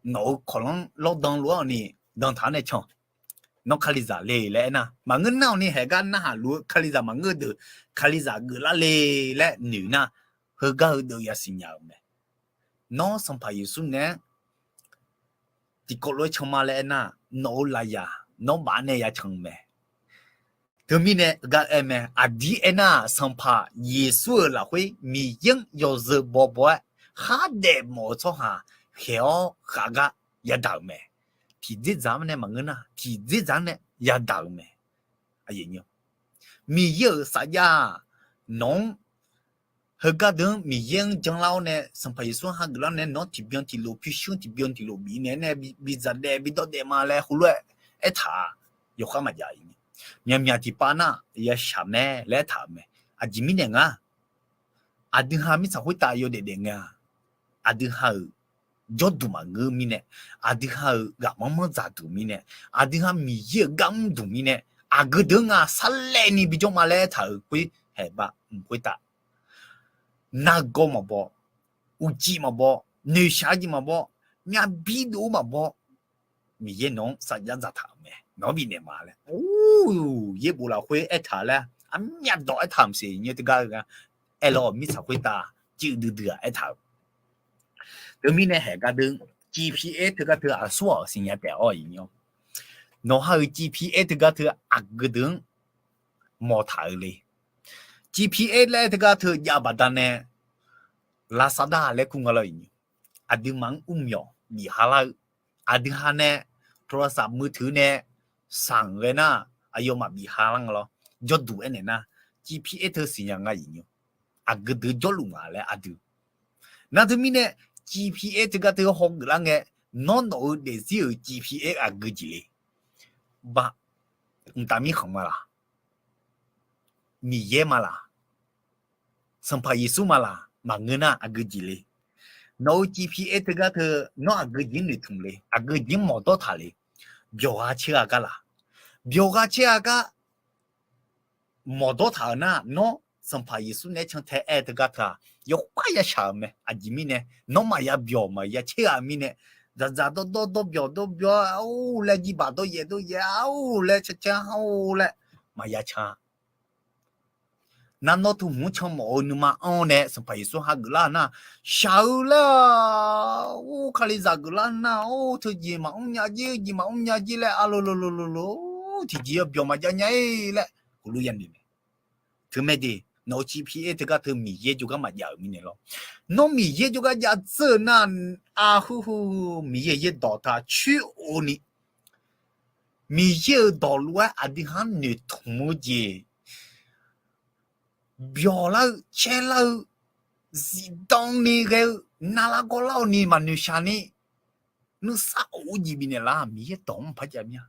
nawq-euq kawqlanr lawrdan lof-awr ni dantaq-anr nae can. Nawr Kalizaq le laer aernar, maqngeur nar-awq ni haeq gar narhaq luf-eu Kalizaq maqngeur deuq, Kalizaq geuflar le laer noeq nar, heugar heudeuq yasiq nya-euq mae. Nawr Sanqpaq Yeqsur naeq-aer tiqkawv lof-aer can ma laer aernar, nawq-euq lafyaq nawr baf nae ya can-eu mae. Teumirnae gar aer mae, aqdir aernar, Sanqpaq Yeqsur-euq lafkhoer Miqyaer-anr yawzeu bawbaw-aer khardaef mawf-eu tsawrhaq khaeq-awr khav gar yadaq-euq mae. Tiqdzerdzaq-anr nae maqngeur nar, tiqdzerdzaq-anr nae yadaq-euq mae. Miqyaer-euq safjav-aq, nawq-anr heugar deuq-anr Miqyaer-anr janlar-awr nae Sanqpaq Yeqsur-anr hageuf lar nae nawr tiqbyan tiqlof pyurshuir tiqbyan tiqlof bif naeq-aer nae bi dzaqdaev bi dawrdaev ma laer heulof-aer aertaq-a. Yawkhav maqjav-a. Myaqmyaq tiqpav nar yashaq mae laer aertaq-euq mae. Aqjeq mirnae nga, aqdui ha mirtsaq khoertav yawdaef daef ngae-a, aqdui ha-euq jawrduq maqngeur mirnae, aqdui ha-euq ghaqmanr manr dzaqduq mirnae, aqdui ha Miqyaer-euq gar mr duq mirnae, aqgeu deuq-anr nga sarlaevni bijawr ma laer aertaq-euq khoer haeq ba mq khoertav nargawr maqbaw, uqcif maqbaw, noeqshaq jeq maqbaw, myavbir dov maqbaw, Miqyaer nawq-anr safjav dzaqtaq-euq mae. Nawq-anr bifnaeq ma laer, or, yaerbof lafkhoer aertaq laer armyavdawq aertaq maqsiq nymr teugar-eu gar, aerlawr mirtsaq khoertav civ duidui-aq aertaq-euq. Teumirnae haeq gar deuq, G P A teugar teu aqsur-aq siqnya taef-awr iqnyir-awr, nawq ha-euq G P A teugar teu aqgeu deuq-anr mawqtaq-eu le. G P A laer teugar teu jav baqdanae lavsavdar laer kur nga lawr iqnyir. Aqduimaf-anr mrmyawq bif ha lar-eu, aqdui ha nae โทรศัพท์มือถือ nae sanq ghae nar, aqyawfmaf bif ha lar nga lawr. Jawrduq aernaeq nar, G P A teu siqnya nga iqnyir. Aqgeu deuq jawrluf nga laer aqdui. Nar teumirnae, G P A teugar teu hawgeuf lar ngae, nawr nawq-eu daefzir-euq G P A aqgeu jeq le. Ba, mqtav mirkhanq ma laq? Miqyaer ma laq? Sanqpaq Yeqsur ma laq? Maqngeur nar aqgeu jeq le. Nawq-eu G P A teugar teu nawr aqgeu jeq-anr noeqtmq le, aqgeu jeq-anr mawqdawr taq le. Byawqgha caer-a gar laq? Byawqgha caer-a gar mawqdawr taq-euq nar, nawr Sanqpaq Yeqsur nae cantae aer-eu teugar teu-aq, yawkhav yashaq-euq mae. Aqjeq mirnae, nawr maqya byawq maqya caer-a mirnae, dzaqdzaq dawrdawr dawrbyawq dawrbyawr-a or laer, jirbaq dawryaef dawryaef-a or laer, caer caer-a or laer maqya can. Nar nawr teu hmq-anr canmawf-eu nuima anr nae Sanqpaq Yeqsur hageuf lar nar, shaq-eu laer-a, or kalizaq geuf lar nar, or teujeq maqmr nya jir, jeq maqmr nya jir laer, a lo lo lo lo lo, tiqjeq-a byawq maqjav nya-ir laer heulof yanoeq mae. Teumae de, nawq-euq civpyaer teugar teu Miqyaer jawrgar maqjav-euq mirnae lawr. Nawr Miqyaer jawrgar jav dzeur-eu nar, arhu hu, Miqyaer yaerdawq taq coer-eu ni, Miqyaer-euq dawqlof-aer aqdui ha-anr noeqtmq-eu jeq, byawq lar-eu caer lar-eu, zifdan ni ghae-eu, narlar gawrlar-awq ni maqnoeq shaq ni, nuisar of-eu jeq bifnaeq lar, Miqyaer dawq-anr par jav mir-a.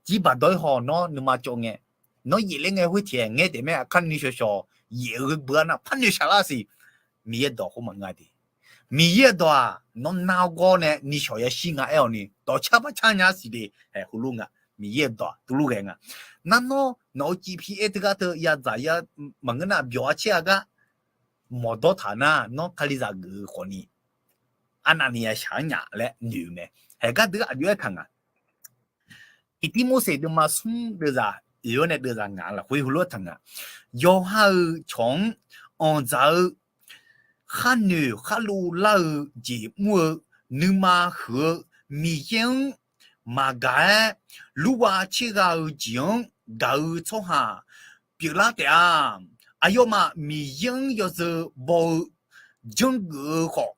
Jirbaq dawq-ir haw nawr nuima cawv ngae, nawr yaef ler ngae khoer tiq aer ngae taef mae, aqkar ni shawq shawq yaef-eu beu-a nar par noeq shaq lar siq. Miqyaer dawq khoer maqngeur de. Miqyaer-euq dawq-aq nawr nar-awr gawr nae ni shawq yashir nga aer-awq ni dawqcar par car nya siq de. Heulof nga, Miqyaer-euq dawq-aq tuvlof ghae nga. Nar nawr nawq-euq civpyaer teugar teu yadzaq ya maqngeur nar byawq-a caer-a gar mawqdawr taq nar, nawr kalizaq geuf-eu khawfni arnavni yashaq-anr nya laer noeq-eu mae. Haeq gar deuq aqjox-aer taq nga. Tiqtirmorseq deuvma smr deuvzaq oeq-awr nae deuvzaq ngaq lafkhoer heulof-aer taq nga. Yawqha-euq cawq-anr anqdzaq-eu kharnoeq kharlov lar-eu jeq mr-eu nuima huiq-eu Miqyaer-anr maqgaq-aer, lurghav tser gha-eu jeq-anr gaq-eu tsawrhaq pyeuflar taef-a. Aqyawfmaf Miqyaer-anr yawzeu baw-eu janrgeuf-eu khawf,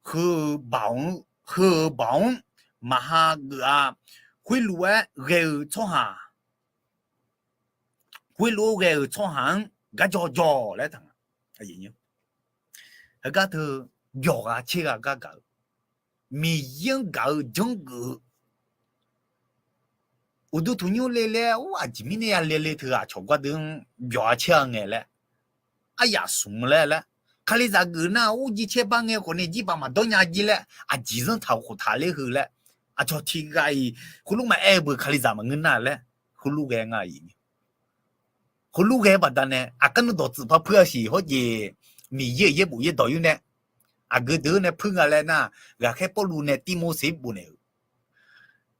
heu-eu baoq-anr, heu-eu baoq-anr maqha geuf-a. Khoerlof-aer ghae-eu tsawrhaq, khoerlof-aer ghae-euq tsawrhaq-anr garjaw jaw laer taq nga. Heugar teu byawq gha tser gha gar gaq-eu, Miqyaer-anr gaq-eu janrgeuf-eu uqduq tanqnymr le le-aer, or aqjeq mirnae ya le le teu aqcawq gar deuq-anr byawq gha tser gha ngae laer, aryaq smq laer laer, kalizaq geuf nar or jircaer bar ngae khawfni jirbaq maqdawr nya jir laer, aqjeq zanr taq khoftaq ler heu laer, aqcawq tiqghaq-iq khoerlof maqaer-eu beu kalizaq maqngeur nar laer, khoerlof ghae nga-iq. Khoerlof ghae baqdanae aqkar nuidawq tsuif par puir-a siq hawr jeq, Miqyaer-euq yaerbof yaerdawq yur nae aqgeu deuq nae puir nga laer nar, ghaqkhaer Pawrluv nae Tirmorseq bof naeq-euq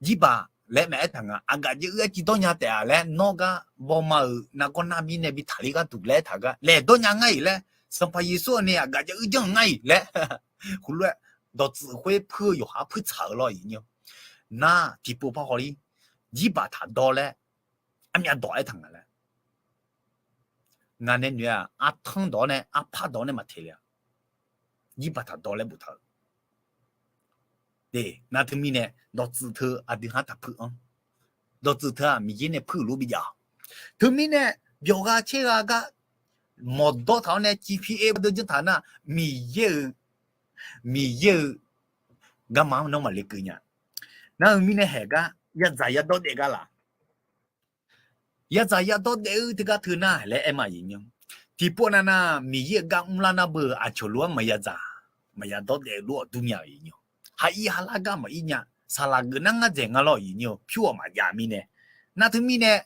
jirbaq laer maqaer taq nga. Aqgaf jav uir-aer civ dawr nya taef-a laer, nawr gar bawma-euq nargawr nar mirnae bi taqler gharduq laer taq gar laeq dawr nya ngar-iq laer, Sanqpaq Yeqsur-eu ni aqgaf jav uir janr-eu ngar-iq laer, khoerlof-aer dawqtsuif khoer puir-eu yawqha puirtsaq-eu lawr-iq nyir-awr. Nar tiqpov par hawler, jirbaq taq dawr laer armyav dawq aer taq nga laer, ngaq nae noeq-aq, artanr dawq-awr nae arpar dawq-awr nae maqteq le-a. Jirbaq taq dawr laer boftaq-euq de. Nar teumirnae dawqtsuif teu aqdui ha taq puiv-anr, dawqtsuif teu-aq Miqyaer nae puiv-euq lof bijav-awq. Teumirnae byawq gha tser gha gar mawqdawr taq-awr nae civpyaer bar deuv janr taq nar, Miqyaer-euq, Miqyaer-euq garma-anr nawr maqle keuv nya. Nar-eu mirnae haeq gar yadzaq yadawr daef gar laq. Yadzaq yadawr daef-eu teugar teu nar laer aer ma-iq nyir-awr. Tiqpov nav nav Miqyaer-euq gar mrlar nar beu aqcawq lof-aer maqyadzaq maqyadawr daef-eu lof-awq dur nya-iq nyir-awr. Haqir haqlar gar maqir nya. Saqlaq geuf nar ngar dzaeq nga lawr-iq nyir-awr, pyur-awq maqjav mirnae. Nar teumirnae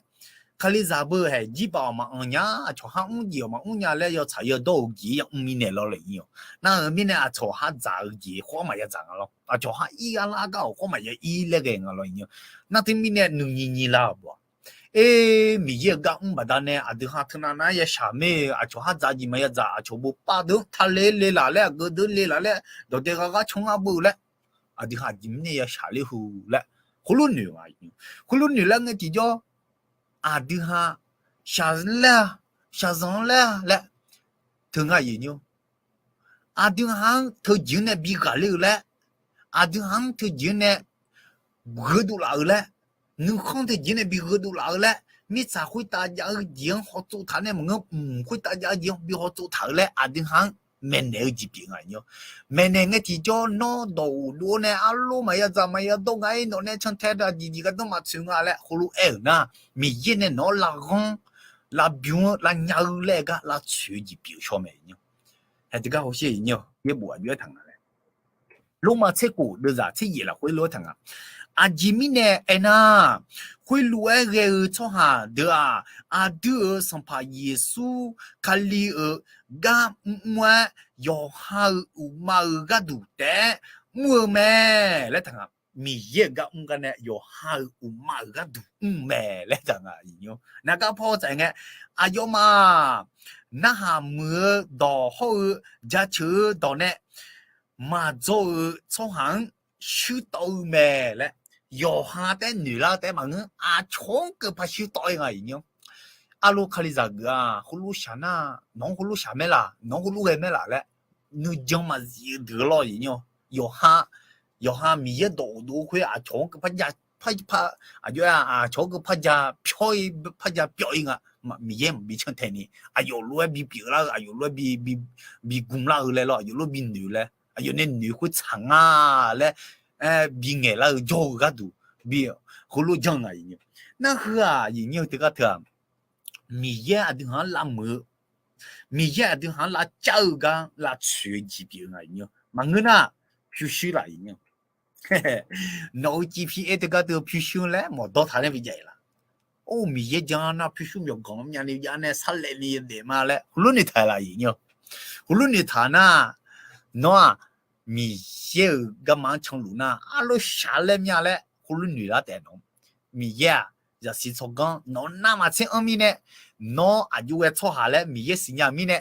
kalizaq beu haeq jirbaq-awq maqanr nya, aqcawq har mr jeq-awq maqmr nya laer yawtsaq yawdawr-eu jeq-ir yamr mirnae lawr-iq nyir-awr. Nar-eu mirnae aqcawq har dzaq-eu jeq khawf maqyadzaq nga lawr. Aqcawq har ir arlar gar-awq khawf maqya ir laer ghae nga lawr-iq nyir-awr. Nar teumirnae nuinyir nyir lar-awq bawq-a. Aer, Miqyaer-euq gar mr baqdanae aqdui ha teunav nav-aer yashaq mir-eu, aqcawq har dzaq jeq maqyadzaq, aqcawq bof pav deuq-anr tale le laf laer, aqgeu deuq le laf laer, dawqdae gha gar can ngar beu laer, aqdui ha aqjeq mirnae yashaq ler hu laer, khoerlof noeq-a. Khoerlof noeq laer ngae tiqjawr, aqdui ha shaqzanq laer-a, shaqzanq laer-a laer teu ngar-iq nyir-awr. Aqdui ha-anr teujeq-anr nae bi ghaqler-eu laer, aqdui ha-anr teujeq-anr nae gheudov laf-eu laer, nuikhanr teujeq-anr nae bi gheudov laf-eu laer, mirtsaq khoertav jav-eu jeq-anr hawtsov taq nae maqngeur, mq khoertav jav-eu jeq-anr bi hawtsov taq-eu laer, aqdui ha-anr maeqnaeq-eu jeq pyeuf nga-iq nyir-awr. Maeqnaeq ngae tiqjawr nawr dawq uqduq-awr nae arlor maqya dzaq maqya dawr nga-ir, nawq nae cantae daqjeq jeq gardanr maqtsoeq nga laer heulof-aer-euq nar, Miqyaer nae nawq-anr lavghanr, lavbymr-eu, lavnya-eu laer-eu gar lavtsoeq-eu jeq pyeuf shaw mae-iq nyir-awr. Haeq tiqgar hawsher-iq nyir-awr, yaerbof aqjox-aer taq nga laer, Lormav tser khof deuvzaq tser yaef lafkhoer lof-aer taq nga. Aqjeq mirnae aernar, khoerlof-aer ghae-eu tsawrhaq deuq-aq, aqdui-euq Sanqpaq Yeqsur Kali-euq gar mrmr-aer, yawqha-euq uqma-euq gharduq taef-aer mr-eu mae laer taq nga. Miqyaer-euq gar mr gar nae yawqha-euq uqma-euq gharduq mr mae laer taq nga iqnyir. Nargar paw tsaf ngae, aqyawfmaf narhaq muiq-eu dawq hawr-eu jaceuq-eu dawq nae maqdzawr-eu tsawrhaq-anr shuir tawv-eu mae laer, yawqha taef noeqlar-eu taef maqngeur, aqcawq-anr keuv par shuir tawv-ir nga iqnyir. Arlo Kalizaq geuf-aq, heulof shaq nar, nawq-anr heulof shaq maer laq, nawq-anr heulof ghae maer laq laer nuijan maqzif-eu deuq lawr iqnyir. Yawqha, yawqha Miqyaer dawq uqdov khoer aqcawq-anr keuv par ja, par, par, aqjox-aer aqcawq-anr keuv par ja pyawr-ir, par ja pyawv-ir nga. Miqyaer maqbi cantae ni aqyawf lof-aer bi pyeuflar-eu, aqyawf lof-aer bi, bi, bi gmlar-eu laer lawr, aqyawf lof bi noeq laer, aqyawf nae noeq khoer tsaq nga laer, aer, bi ngaeqlar-eu jawr-eu gharduq bi heulof janr nga iqnyir. Nar heu-aq iqnyir-eu teugar teu-aq, Miqyaer aqdui haq-anr lavmuiq-eu, Miqyaer aqdui haq-anr lavcar-eu gar lavtsoeq-eu jeq pyeuf-eu nga iqnyir. Maqngeur nar, pyurshuir laf iqnyir. Nawq-euq G P A teugar teu pyurshuir laer mawqdawr taq nae bi jav-ir laf. Or, Miqyaer jan nar pyurshuir myawqganq myavni jav nae sarlaevni daef ma laer heulof noeqtaq laf iqnyir. Heulof noeqtaq nar, nawr-aq, Miqyaer-euq garma-anr canluf nar, arlof shaq laer myav laer heulof noeqlar taef nawq. Miqyaer-aq, zaqsiq tsawrganr nawq navmaqtser anr mirnae, nawr aqjox ghae tsawrhaq laer Miqyaer siqnya-eu mirnae,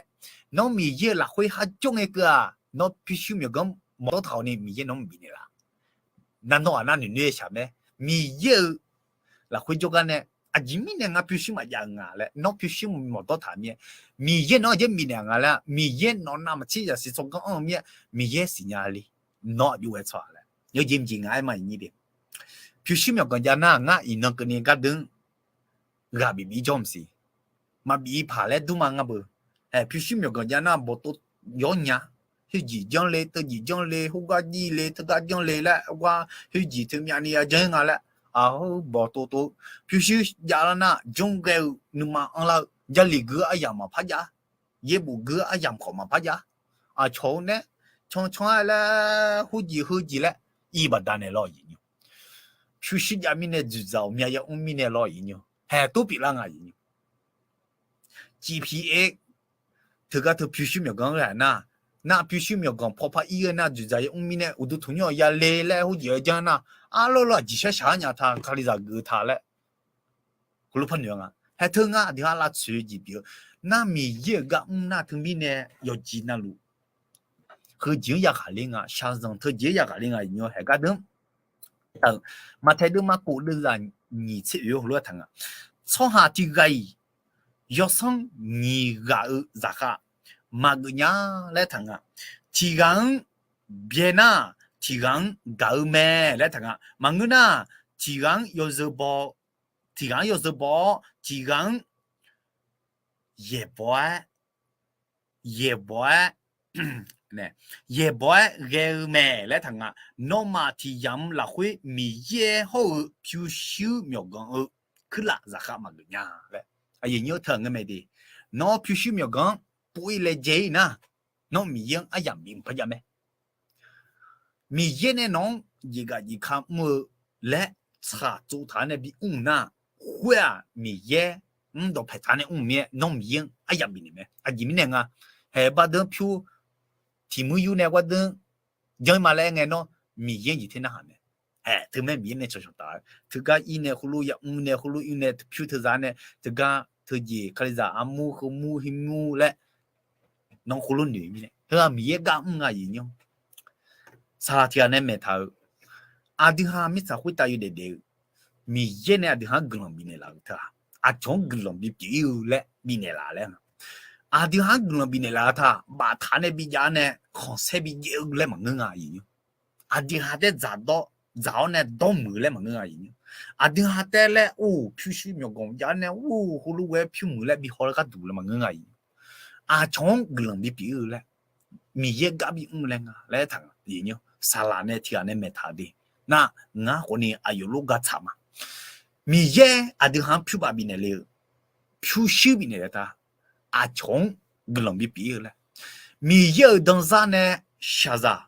nawr Miqyaer-euq lafkhoer har jawr ngae keuv-aq, nawr pyurshuir myawqganq mawqdawr taq-awq ni Miqyaer nawq-anr bifnaeq laf. Nar nawr-aq nar noeq noeq-aer shaq mae. Miqyaer-euq lafkhoer jawrgar nae, aqjeq mirnae ngar pyurshuir maqjav-eu nga laer nawr pyurshuir mawqdawr taq mir-aer, Miqyaer nawq-anr aqjeq mirnae nga laer, Miqyaer nawq navmaqtser zaqsiq tsawrganr anr-eu mir-aer, Miqyaer siqnya le. Nawr aqjox ghae tsawrhaq laer yawjeq mqjeq nga-aer ma iqnyir de. Pyurshuir myawqganq jav nar ngar iqnan keuvni gardeuv-anr ghaq bif bif jawr maqsiq. Maqbif-ir paq laer dur ma ngar beu. Hae, pyurshuir myawqganq jav nar bawqtov yawr nya. Khoerjeq janr le, teujeq janr le, khoergar jir le, teugar janr le laer, khoerjeq teumyavni ya janr nga laer, aqheu bawqtov tov. Pyurshuir jav lar nar janr ghae-eu nuima anrlar-eu, Jarlif gui aryamq maqpar jav, yaerbof gui aryamq khawf maqpar jav. Aqcawq-eu nae cancan-aer laer, khoerjeq heujeq laer iq baqda naeq lawr iqnyir. Pyurshuir jav mirnae dzoeqdzaq ghawqmya yamr mirnae lawr iqnyir. Hae, tov pyeuflar nga iqnyir. G P A teugar teu pyurshuir myawqganq-anr ghae nar, nar pyurshuir myawqganq pawpar ir-eu nar dzoeqdzaq yamr mirnae uqduq tanqnymr-awq yale laer khoerjeq-aer janr nar, arlawr lawr aqjeq shar shaq-aer nya ta, Kalizaq geuf ta laer heulof par noeq-a nga. Hae teu ngar aqdui-anr lavtsoeq-eu jeq pyeuf-eu nar, Miqyaer-euq gar mr nar teumirnae yawqjeq navluf heujeq-anr yaghaq le nga, shaqzanq teujeq-anr yaghaq le nga iqnyir. Hae gardeuv-anr taq-euq, Maqtaeq deuvma kof deuvzaq nyiq tser oeq-awr heulof-aer taq nga. Tsawrhaq tiq ghaq-iq yawsanr nyiq ghaq-eu zaqkhav maqgeuf nya laer taq nga. Tiq ghaq-anr byae nar, tiq ghaq-anr gaq-eu mae laer taq nga. Maqngeur nar, tiq ghaq-anr yawzeu baw, tiq ghaq-anr yawzeu baw-awr, tiq ghaq-anr yaeqbawq-aer, yaeqbawq-aer, yaeqbawq-aer ghae-eu mae laer taq nga. Nawmaf tiq ghaq-anr lafkhoer Miqyaer hawr-eu pyurshuir myawqganq-eu kuirlaf zaqkhav maqgeuf nya laer. Aqyuif nyir-eu teu-aq ngeur mae de. Nawr pyurshuir myawqganq-anr pov-ir laejae-ir nar, nawr Miqyaer-anr aryamq bif mq par jav mae. Miqyaer nae nawq-anr jeqgaq jeqka mr-eu laer tsaqtsov taq-aer nae bi mr nar, khoer-aq Miqyaer-anr dawqpaeq taq-aer nae mr mir-aer, nawr Miqyaer-anr aryamq bifnaeq mae. Aqjeq mirnae nga, haeq bardeuv pyur tiq muir yur nae gardeuv janr-ir ma laer aer ngae nawr, Miqyaer-anr jeq ter narhaq mae. Haeq teumae Miqyaer nae cawqcawq taf-eu teugar ir nae khoerlof yamr nae khoerlof ir nae teu pyur teu zaq nae teugar teujeq Kalizaq armur heumur himur laer nawr khoerlof noeq mirnae, heu-aq Miqyaer gar mr nga iqnyir. Saqlaq tiq ghaq nae maeqtaq-eu, aqdui ha mirtsaq khoertav yawdaef daef-eu, Miqyaer nae aqdui ha-anr guiqlanq bifnaeq laf-eu teu-aq, aqcawq-anr guiqlanq bipyeuf-ir-eu laer bifnaeq laf laer nga. Aqdui ha-anr guiqlanq bifnaeq laf-eu teu-aq, baftaq nae bijav nae khanqsaer bijaev-eu laer maqngeur nga iqnyir. Aqdui ha taer dzaqdawr dzaq-awr nae dawrmuiq-eu laer maqngeur nga iqnyir. Aqdui ha taer laer or pyurshuir myawqganq jav-awr nae or heulof ghae-aer pyur muiq laer bi haw-eu gharduq laer maqngeur nga iqnyir. Aqcawq-anr guiqlanq bipyeuf-ir-eu laer Miqyaer gar bimr laer nga laer taq nga iqnyir. Saqlaq nae tiq ghaq nae maeqtaq-eu de. Nar ngar khawfni aqyawf lof gar tsaq ma. Miqyaer aqdui ha-anr pyur baf bifnaeq le-eu, pyurshuir bifnaeq le-eu ta, aqcawq-anr guiqlanq bipyeuf-ir-eu laer, Miqyaer-euq danzar nae shaqzaq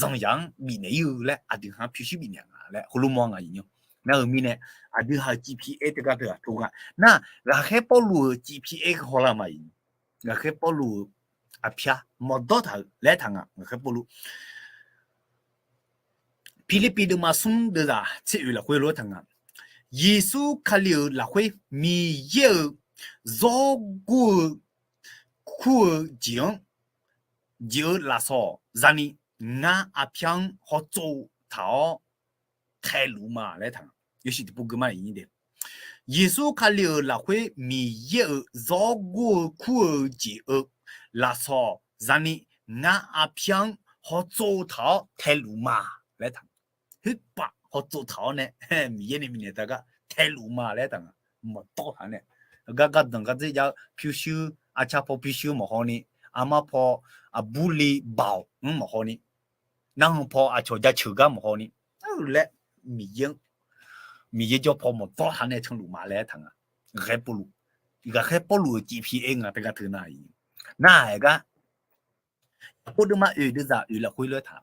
zanqzaq-anr bifnaeq-ir-eu laer aqdui ha-anr pyurshuir bifnaeq nga laer heulof mawr nga iqnyir. Nar-euq mirnae aqdui ha-euq G P A teugar teu-aq tov nga. Nar ghaqkhaer Pawrluv-euq G P A hawlar ma iq, ghaqkhaer Pawrluv-euq aqpyar mawqdawr taq-euq laer taq nga. Ghaqkhaer Pawrluv Pirlirpiv deuvma smr deuvzaq tser oeq lafkhoer lof-aer taq nga. Yeqsur Kali-euq lafkhoer Miqyaer-euq zawrgor-eu kur-eu jeq-anr, jeq-euq lafsawq zani ngar arpyar-anr hawtsov taq-awr taeluf ma laer taq nga. Yawshuif tiqpov gui ma iq de. Yeqsur Kali-euq lafkhoer Miqyaer-euq zawrgor-eu kur-eu jeq-euq lafsawq zani ngar arpyar-anr hawtsov taq-awr taeluf ma laer taq nga. Khoerpaf hawtsov taq-awr nae Miqyaer nae bifnaeq taq gar taeluf ma laer taq nga. Maqtawr taq nae gar gardanq gar dzer jav-eu pyurshuir, arcar paw pyurshuir maqhaw ni, armar paw, aqbur li baoq-anr maqhaw ni, narhaq paw aqcawq jaceuq gar maqhaw ni, laer Miqyaer, Miqyaer jawr paw maqtawr taq nae canluf ma laer taq nga. Ghaqkhaer Pawrluv, ghaqkhaer Pawrluv-euq cif pi aer nga teugar teu nar-iq, nar-aer gar, Yaqkov deuvma oeq deuvzaq oeq lafkhoer lof-aer taq,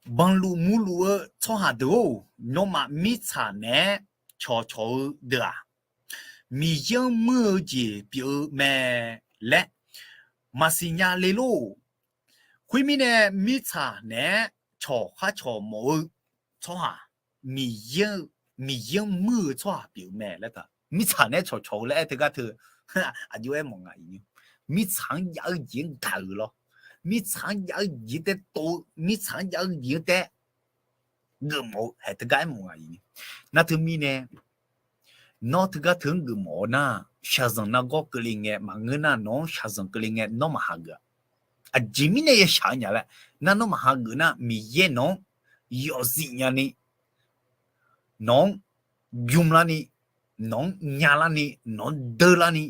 Banqluf murluf-eu tsawrhaq deuq-or, nawmaf mirtsaq naeq-aer cawqcawq-eu deuq-aq, Miqyaer-anr muir-eu jeq pyeuf-eu mae laer maqsiq nya le lor. Khoermirnae, mirtsaq naeq-aer cawq khar cawq mawf-eu tsawrhaq, Miqyaer-anr muir-eu tsawrhaq pyeuf-eu mae laer taq. Mirtsaq naeq-aer cawqcawq-eu laer aer teugar teu, aqjox-aer mawf nga iq. Mirtsaq-anr jav-eu jeq-anr gaq-euq lawr. Mirtsaq-anr jav-eu jeq taev tov-eu, mirtsaq-anr jav-eu jeq-anr taev geufmawf-eu haeq teugar aer mawf nga iq. Nar teumirnae, nawr teugar teu-anr geufmawf-awr nar, shaqzanq nargawr keuvle ngae maqngeur nar, nawq-anr shaqzanq keuvle ngae nawr maqhageuf-a. Aqjeq mirnae yashaq-eu nya laer, nar nawr maqhageuf nar, Miqyaer nawq-anr yawfzif nyani, nawq-anr bym larni, nawq-anr nya larni, nawq-anr deur larni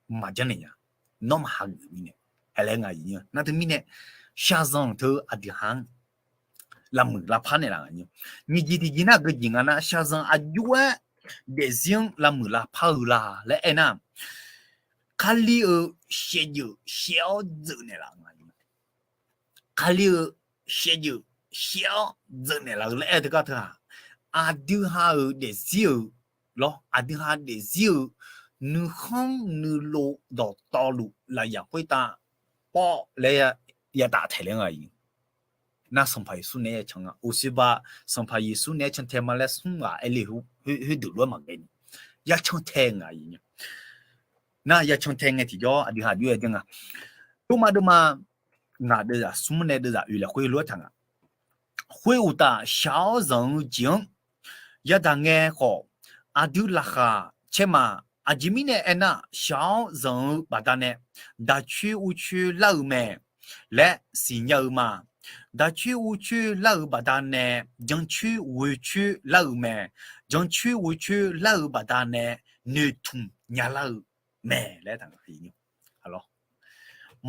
maqjanr naeq nya. Nawr maqhageuf mirnae, haeq laer nga iq. Nar teumirnae, shaqzanq teu aqdui ha-anr lavmuiq lavpar naeqlaf nga. Nyiq jeq tiqjeq nar geujeq nga nar, shaqzanq aqjox-aer daefzir-anr lavmuiq lavpar-eu la laer aernar, Kali-euq shaevdzeuf shaev-awr dzeuq naeqlaf nga. Kali-euq shaevdzeuf shaev-awr dzeuq naeqlaf-eu laer aer teugar teu-aq, aqdui ha-euq daefzir-euq lawr, aqdui ha daefzir-eu nuikhanr nuilov dawqtawvluf lafyaq khoertav pawv laer yadaf taeq laer nga iq. Nar Sanqpaq Yeqsur naeq-aer ya can nga. Uqshoe ba Sanqpaq Yeqsur naeq-aer cantae ma laer smr ghaq aer le khoerdeuq lof-aer maqghae ni, ya cantae nga iq. Nar ya cantae ngae tiqjawr aqdui ha aqjox-aer janr nga. Tov ma deuvma ngaq deuvzaq smr nae deuvzaq oeq lafkhoer lof-aer taq nga. Khoeruqtaf shaq-awr zanq-eu jeq-anr yadaq ngae khawf, aqdui laqkhaq caer ma. Aqjeq mirnae aernar, shaq-awr zanq-eu baqdanae daqcoer urcoer lar-eu mae laer siqnya-eu ma. Daqcoer urcoer lar-eu baqdanae jancoer ghoecoer lar-eu mae. Jancoer ghoecoer lar-eu baqdanae noeqtmq nyalar-eu mae laer taq nga.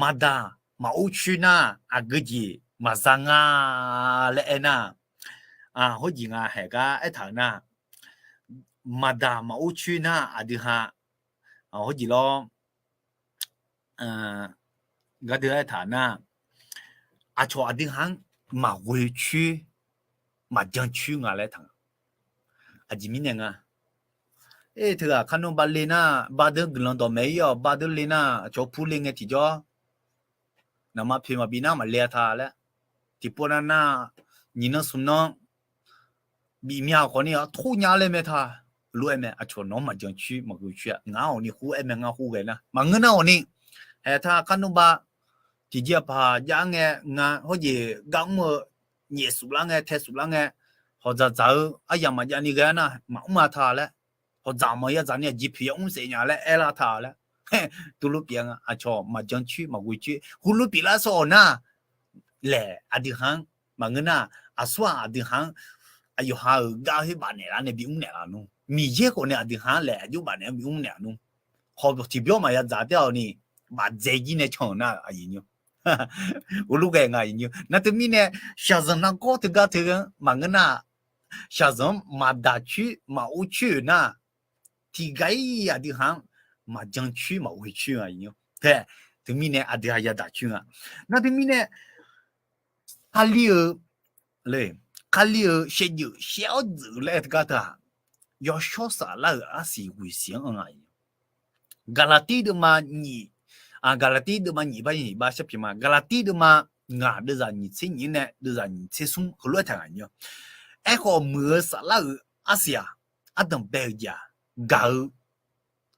Maqdaq maqur coer nar aqgeu jeq maqza nga laer aernar, khoerjeq nga haeq gar aertaq-eu nar, maqdaq maqur coer nar aqdui ha, khoerjeq lawr, gardui aertaq nar, aqcawq aqdui ha-anr maqghoe coer maqjan coer nga laer taq nga. Aqjeq mirnae nga. Aer teughaq kar nawr ba le nar, ba deur guiqlanq dawqmaeq ir-awq, ba deur le nar aqcawq pur le ngae tiqjawr, naqma poeq maqbif nar maqle-a ta laer, tiqpov nav nar, nyiq nan smq nan bif mya khawf ni-a tor nya laer mae ta. Lof-aer mae, aqcawq nawq-anr maqjan coer maqghoe coer-a. Ngar awq ni khoer aer mae, ngar khoer ghae nar maqngeur nar awq ni. Haeq ta kar nawr ba tiqjeq aqpaq jav ngae nga hawjeq gar mr-eu nyaef suflar ngae tae suflar ngae, hawqdzaq dzaq-eu aryamq maqjav ni ghae-a nar maqmr-a ta laer, hawqdzaq maqya dzaq ni aqjeq poeq ya mr saef nya laer aerlar ta laer, tuvlof pyeuf-a nga. Aqcawq maqjan coer maqghoe coer heulof pyeuflar sawr-awq nar, laeq aqdui ha-anr maqngeur nar, aqsur-aq aqdui ha-anr aqyawf ha-euq gar khoer bafnaeq lar nae bimr naeq laf nmr. Miqyaer khawf nae aqdui ha-anr laeq aqjox bafnaeq-anr bimr naeq laf nmr. Hawq tiqbyawr maqya dzaq taer-awq ni, bafdzae jir nae can-euq nar aqyuif nymr, heulof ghae nga aqyuif nymr. Nar teumirnae shaqzanq nargawr teugar teu-anr maqngeur nar, shaqzanq-anr maqdaq coer maqor coer-euq nar, tiqghaq-ir aqdui ha-anr maqjan coer maqghoe coer-a nymr. Tae, teumirnae aqdui ha yadaq coer nga. Nar teumirnae Kali-eu, Kali-euq shaevdzeuf shaev-awr dzeuf laer aer teugar teu-aq, yawshawr saflar-euq arsiq ghoeqsiq-anr anr-a. Gaqlaqtir deuvma nyiq, Gaqlaqtir deuvma nyiq bar nyiq bar shar pyeuf ma. Gaqlaqtir deuvma Ngaq deuvzaq nyiq tser nyiq-anr nae deuvzaq nyiq tser smr heulof-aer taq ngaq nymr. Aerkhawf, muiq-eu saflar-euq arsiq-aq, ardanq bae-eu jeq-aq, gaq-eu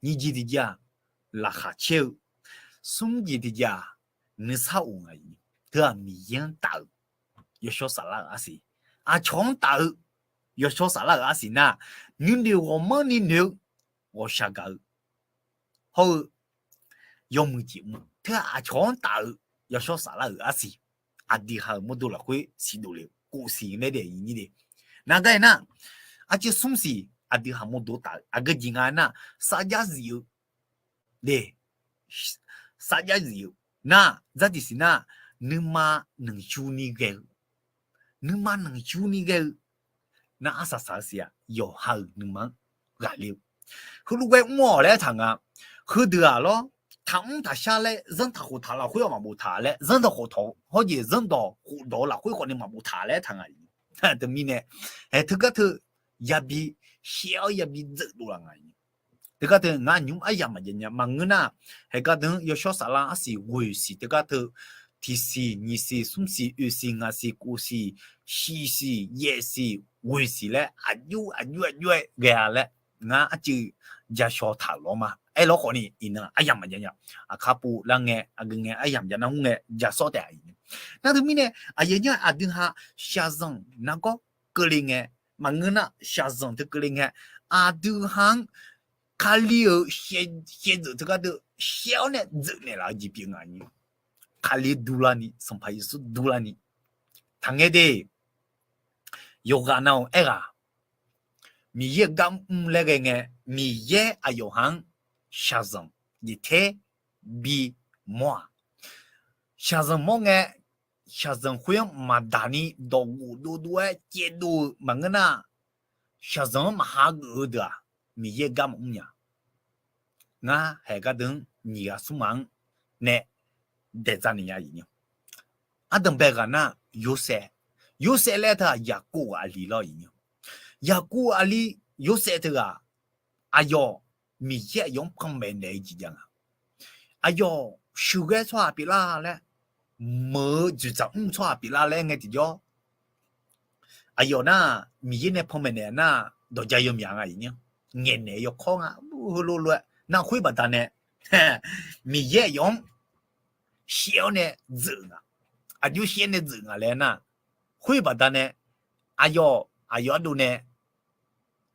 nyir jir tiqjeq-aq, laqkhaq caer-eu smr jeq tiqjeq-aq, nuisar of ngaq. Teu-aq, Miqyaer-anr taf-eu yawshawr saflar-euq arsiq, aqcawq-anr taf-eu yawshawr saflar-euq arsiq nar, nuinoeq ghawqmanrni noeq-eu ghawqshaq gaq-eu hawr-eu yawmuiq jeq mr. Teu-aq, aqcawq-anr taf-eu yawshawr saflar-euq arsiq, aqdui ha-euq mawrdo lafkhoer siqdov le-eu kof siq mae de, aqyuif nyir de. Naqgar-aer nar, arciv smr siq aqdui ha mawrdo taf-eu aqgeu jeq nga aernar, sarjax zif-eu de, sarjax zif-eu nar, dzardiq siq nar, nuima nanqyuni ghae-eu, nuima nanqyuni ghae-eu nar, arsaq saq-eu siq-aq, yawqha-euq nuima-anr ghaqler-eu. Heulof ghae mr-awq laer aertaq nga. Heudeuq-aq lawr, taqmr taqshar laer zanr taqkhof taq lafkhoer-awq maqboftaq laer, zanr taqkhof taq hawr jeq zanrdawq khofdawq-eu lafkhoer khawfni maqboftaq laer aertaq nga. Teumirnae, haeq teugar teu yabi shaev-awr yabi dzeuf dov laf nga. Teugar teu ngar nymr aryamq maqjav nya maqngeur nar, haeq gar deuq-anr yawshawr saflar arsiq ghoeq siq teugar teu, tiqsiq nyiqsiq smr siq oeq siq ngaq siq kof siq shiq siq yaeq siq ghoeq siq laer aqjox aqjox aqjox-aer ghae-a laer, ngar arcuiv ja shaw taq-euq lawr ma. Aerlawr khawfni iqnan aryamq maqjav nya. Aqkar pov lar ngae aqgeu ngae aryamq jav nar mr ngae ja sawr taef-a. Nar teumirnae aqyawf nyir aqdui ha shaqzanq nargawr keuvle ngae, maqngeur nar shaqzanq teu keuvle ngae, aqdui ha-anr Kali-euq shaevdzeuf teugar deuq shaev-awr nae dzeuf naeqlaf-eu jeq pyeuf nga. Kali durlarni, Sanqpaq Yeqsur durlarni taqngae de. Yawqghaq nav-euq aerghaq Miqyaer-euq gar mr laer ghae ngae, Miqyaer aqyawf ha-anr shaqzanq jeq ter bimawr-aq, shaqzanq mawr ngae, shaqzanq khoer-anr maqdaq ni dawqghof dovdov-aer caevdov-eu maqngeur nar, shaqzanq-anr maqha geuf-eu deuq-aq, Miqyaer-euq gar maqmr nya. Ngar haeq gar deuq-anr nyiq ghaq smr maq-anr nae daeqdzaq ni nya. Ardanqbae ghaq nar, Yorsaev, Yorsaev laer teu-aq Yaqkov-euq aqli lawr. Yaqkov-euq aqli Yorsaev teughaq, aqyawf Miqyaer aqyawf-anr panmaeq naeq-eu jeq jav nga. Aqyawf sheuqghae tsawrhaq pyeuflar laer, meuq-eu dzoeqdzaq mr tsawrhaq pyeuflar laer ngae tiqjawr, aqyawf nar, Miqyaer nae panmaeq naeq nar, dawqja yawmyaq nga. Ngaeqnaeq yawkawr nga, heulof lof-aer nar khoer baqdanae Miqyaer aqyawf-anr shaev-awr nae dzeuf nga. Aqjox shaev nae dzeuf nga laer nar, khoer baqdanae aqyawf, aqyawf ardov nae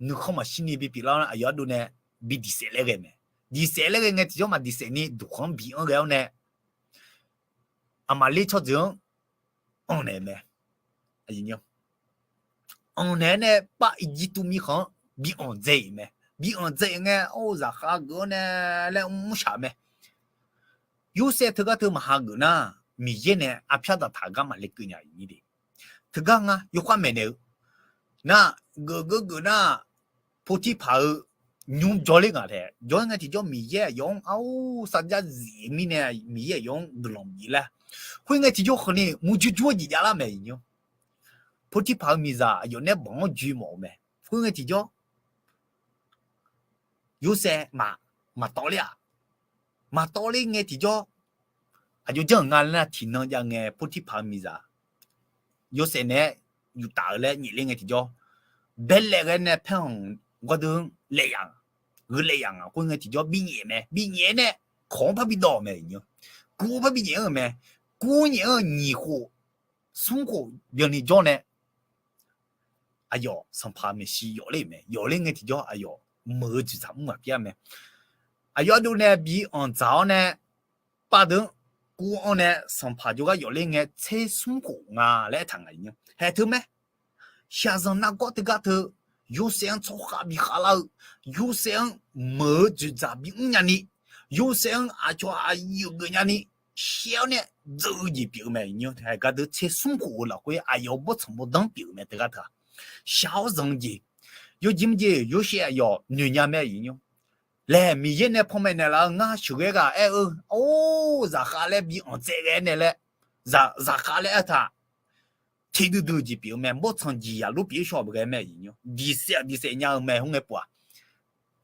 nuikhanr maqshirni bipyeuflar-awr aqyawf ardov nae bi diqsaef laer ghae mae. Diqsaef laer ghae ngae tiqjawr maqdiqsaef ni duqkhanq-anr bi anr ghae-awr nae, Aqmaqler tsawrjeuq-anr anqnaeq mae. Anqnaeq-aer nae pav Irjirtuv mirkhanq-anr bi anqdzae-euq mae. Bi anqdzae-euq ngae, or, zaqkhav geuf-awr nae laer mrshaq mae. Yorsaev teugar teu maqha geuf nar, Miqyaer nae arpyar daqtaq gar maqle keuv nya. Teugar ngar yawkhav maeqnaeq-eu nar, geuf geur geuf nar, Potirpaq-euq nymr jawrler ngaq taef. Jawrler ngae tiqjawr Miqyaer aqyawf-anr, ar, sarjax zif mirnae Miqyaer aqyawf-anr guiqlanq bif laer. Khoerngae tiqjawr khawfni murjur jur-eu jeq javlar mae. Potirpaq-euq miqzaq aqyawf nae banq-anr joe mawf-eu mae. Khoerngae tiqjawr Yorsaev maq, maqtawvler-aq. Maqtawvler ngae tiqjawr, aqjox janr-euq nga laer nar, tiqnan jav ngae Potirpaq-euq miqzaq Yorsaev naeq-aer yuftaf-eu laer nyaefler ngae tiqjawr, baelaeq ghae nae paer-anr gawrdeuv-anr laeq yaf, gheu laeq yaf nga. Khoerngae tiqjawr binyaef mae. Binyaef-aer nae kawq-anr par bidawv-euq mae. Kuv-anr par binyaef-anr-euq mae. Kuv-anr nyaef-anr-eu nyiq khof smr khof byanni jawr nae aqyawf sanqpaq maeqshi yawfler-euq mae. Yawfler ngae tiqjawr aqyawf meuq-eu dzoeqdzaq mr ghaq pyeuf-a mae. Aqyawf ardov nae bi anqdzaq-awr nae, pav deuq-anr kuv-anr nae sanqpaq jawrgar yawfler ngae tser smr khof nga laer aertaq ngaq. Haeq teu mae. Shaqzanq nargawr teugar teu, Yorsaev-anr tsawrkhav bi khavlar-eu, Yorsaev-anr meuq-eu dzoeqdzaq bi mr nyani, Yorsaev-anr aqcawq aqyuif geuf nyani, shaer-awr nae dzeur-eu jeq pyeuf-eu mae. Haeq gar deuq tser smr khof-eu lafkhoer aqyawf-euq bawrtsanq bawrdanr pyeuf-eu mae teugar teu-aq. Shaq-awr zanq-eu jeq, yawjir mr jeq Yorsaev aqyawf noeq nya mae. Laer Miqyaer nae panmaeq naeqlaf-eu ngar sheuqghae ghaq aer-eu, or, zaqkhav laer bi anqtsaev ghae nae laer, zaq, zaqkhav laer aertaq teqdui dui-eu jeq pyeuf-eu mae. Bawrtsanq jeqzaq lof pyeuf-eu shawr-eu ghae mae. Diqsaef-aq diqsaef nya-eu mae. Khoerngae pov-aq,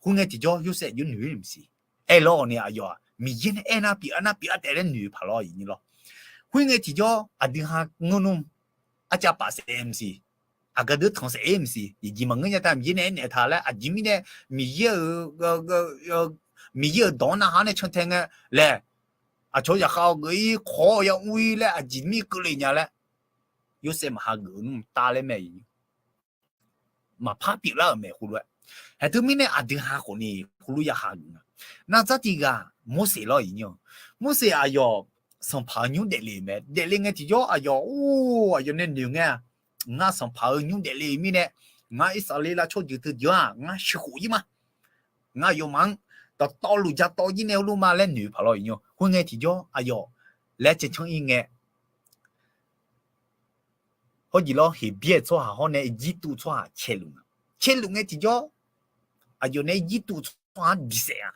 khoerngae tiqjawr Yorsaev jawr noeq-ir maqsiq. Aerlawr-awq ni aqyawf-aq Miqyaer nae aernar pyeuf arnar pyeuf-a taef laer noeq paq lawr. Lawr, Khoerngae tiqjawr aqdui ha ngeur nmr, arcav paf saef-aer maqsiq, aqgaf deuq tanq saef-aer maqsiq, yaqjeq maqngeur nya ta, Miqyaer nae aernaeq taq laer aqjeq mirnae Miqyaer-euq Miqyaer-euq dawq-anr narhaq-awr nae cantae ngae laer, aqcawq zaqkhav-awq geuf-ir khawf-awq ya mr-ir laer aqjeq mir keuvle nya laer, Yorsaev maqha geuf-eu nmr tav laer mae. Maqpar pyeuflar-euq mae khoerlof-aer. Haeq teumirnae aqdui ha khawfni khoerlof ya hageuf nga. Nar dzar tiq ghaq Morseq lawr iqnyir-awq. Morseq aqyawf sanqpaq-eu nymr daefle-euq mae. Daefle ngae tiqjawr aqyawf or aqyawf nae noeq ngae-aq, ngar sanqpaq-eu nymr daefle-euq mirnae, ngar Irsaqleqlav tsawrjeuq teujeuq-aq ngar sheuqkhof-ir ma. Ngar aqyawfmaf-anr dawqtawvluf ja tawv jir nae heulof ma laer noeq paq lawr iqnyir-awq. Khoerngae tiqjawr aqyawf laer cancanr-ir ngae, hawrjeq lawr Heqbyaer tsawrhaq hawr nae Irjirtuv tsawrhaq caeluf nga. Caeluf ngae tiqjawr aqyawf nae Irjirtuv tsawrhaq-anr diqsaef-a.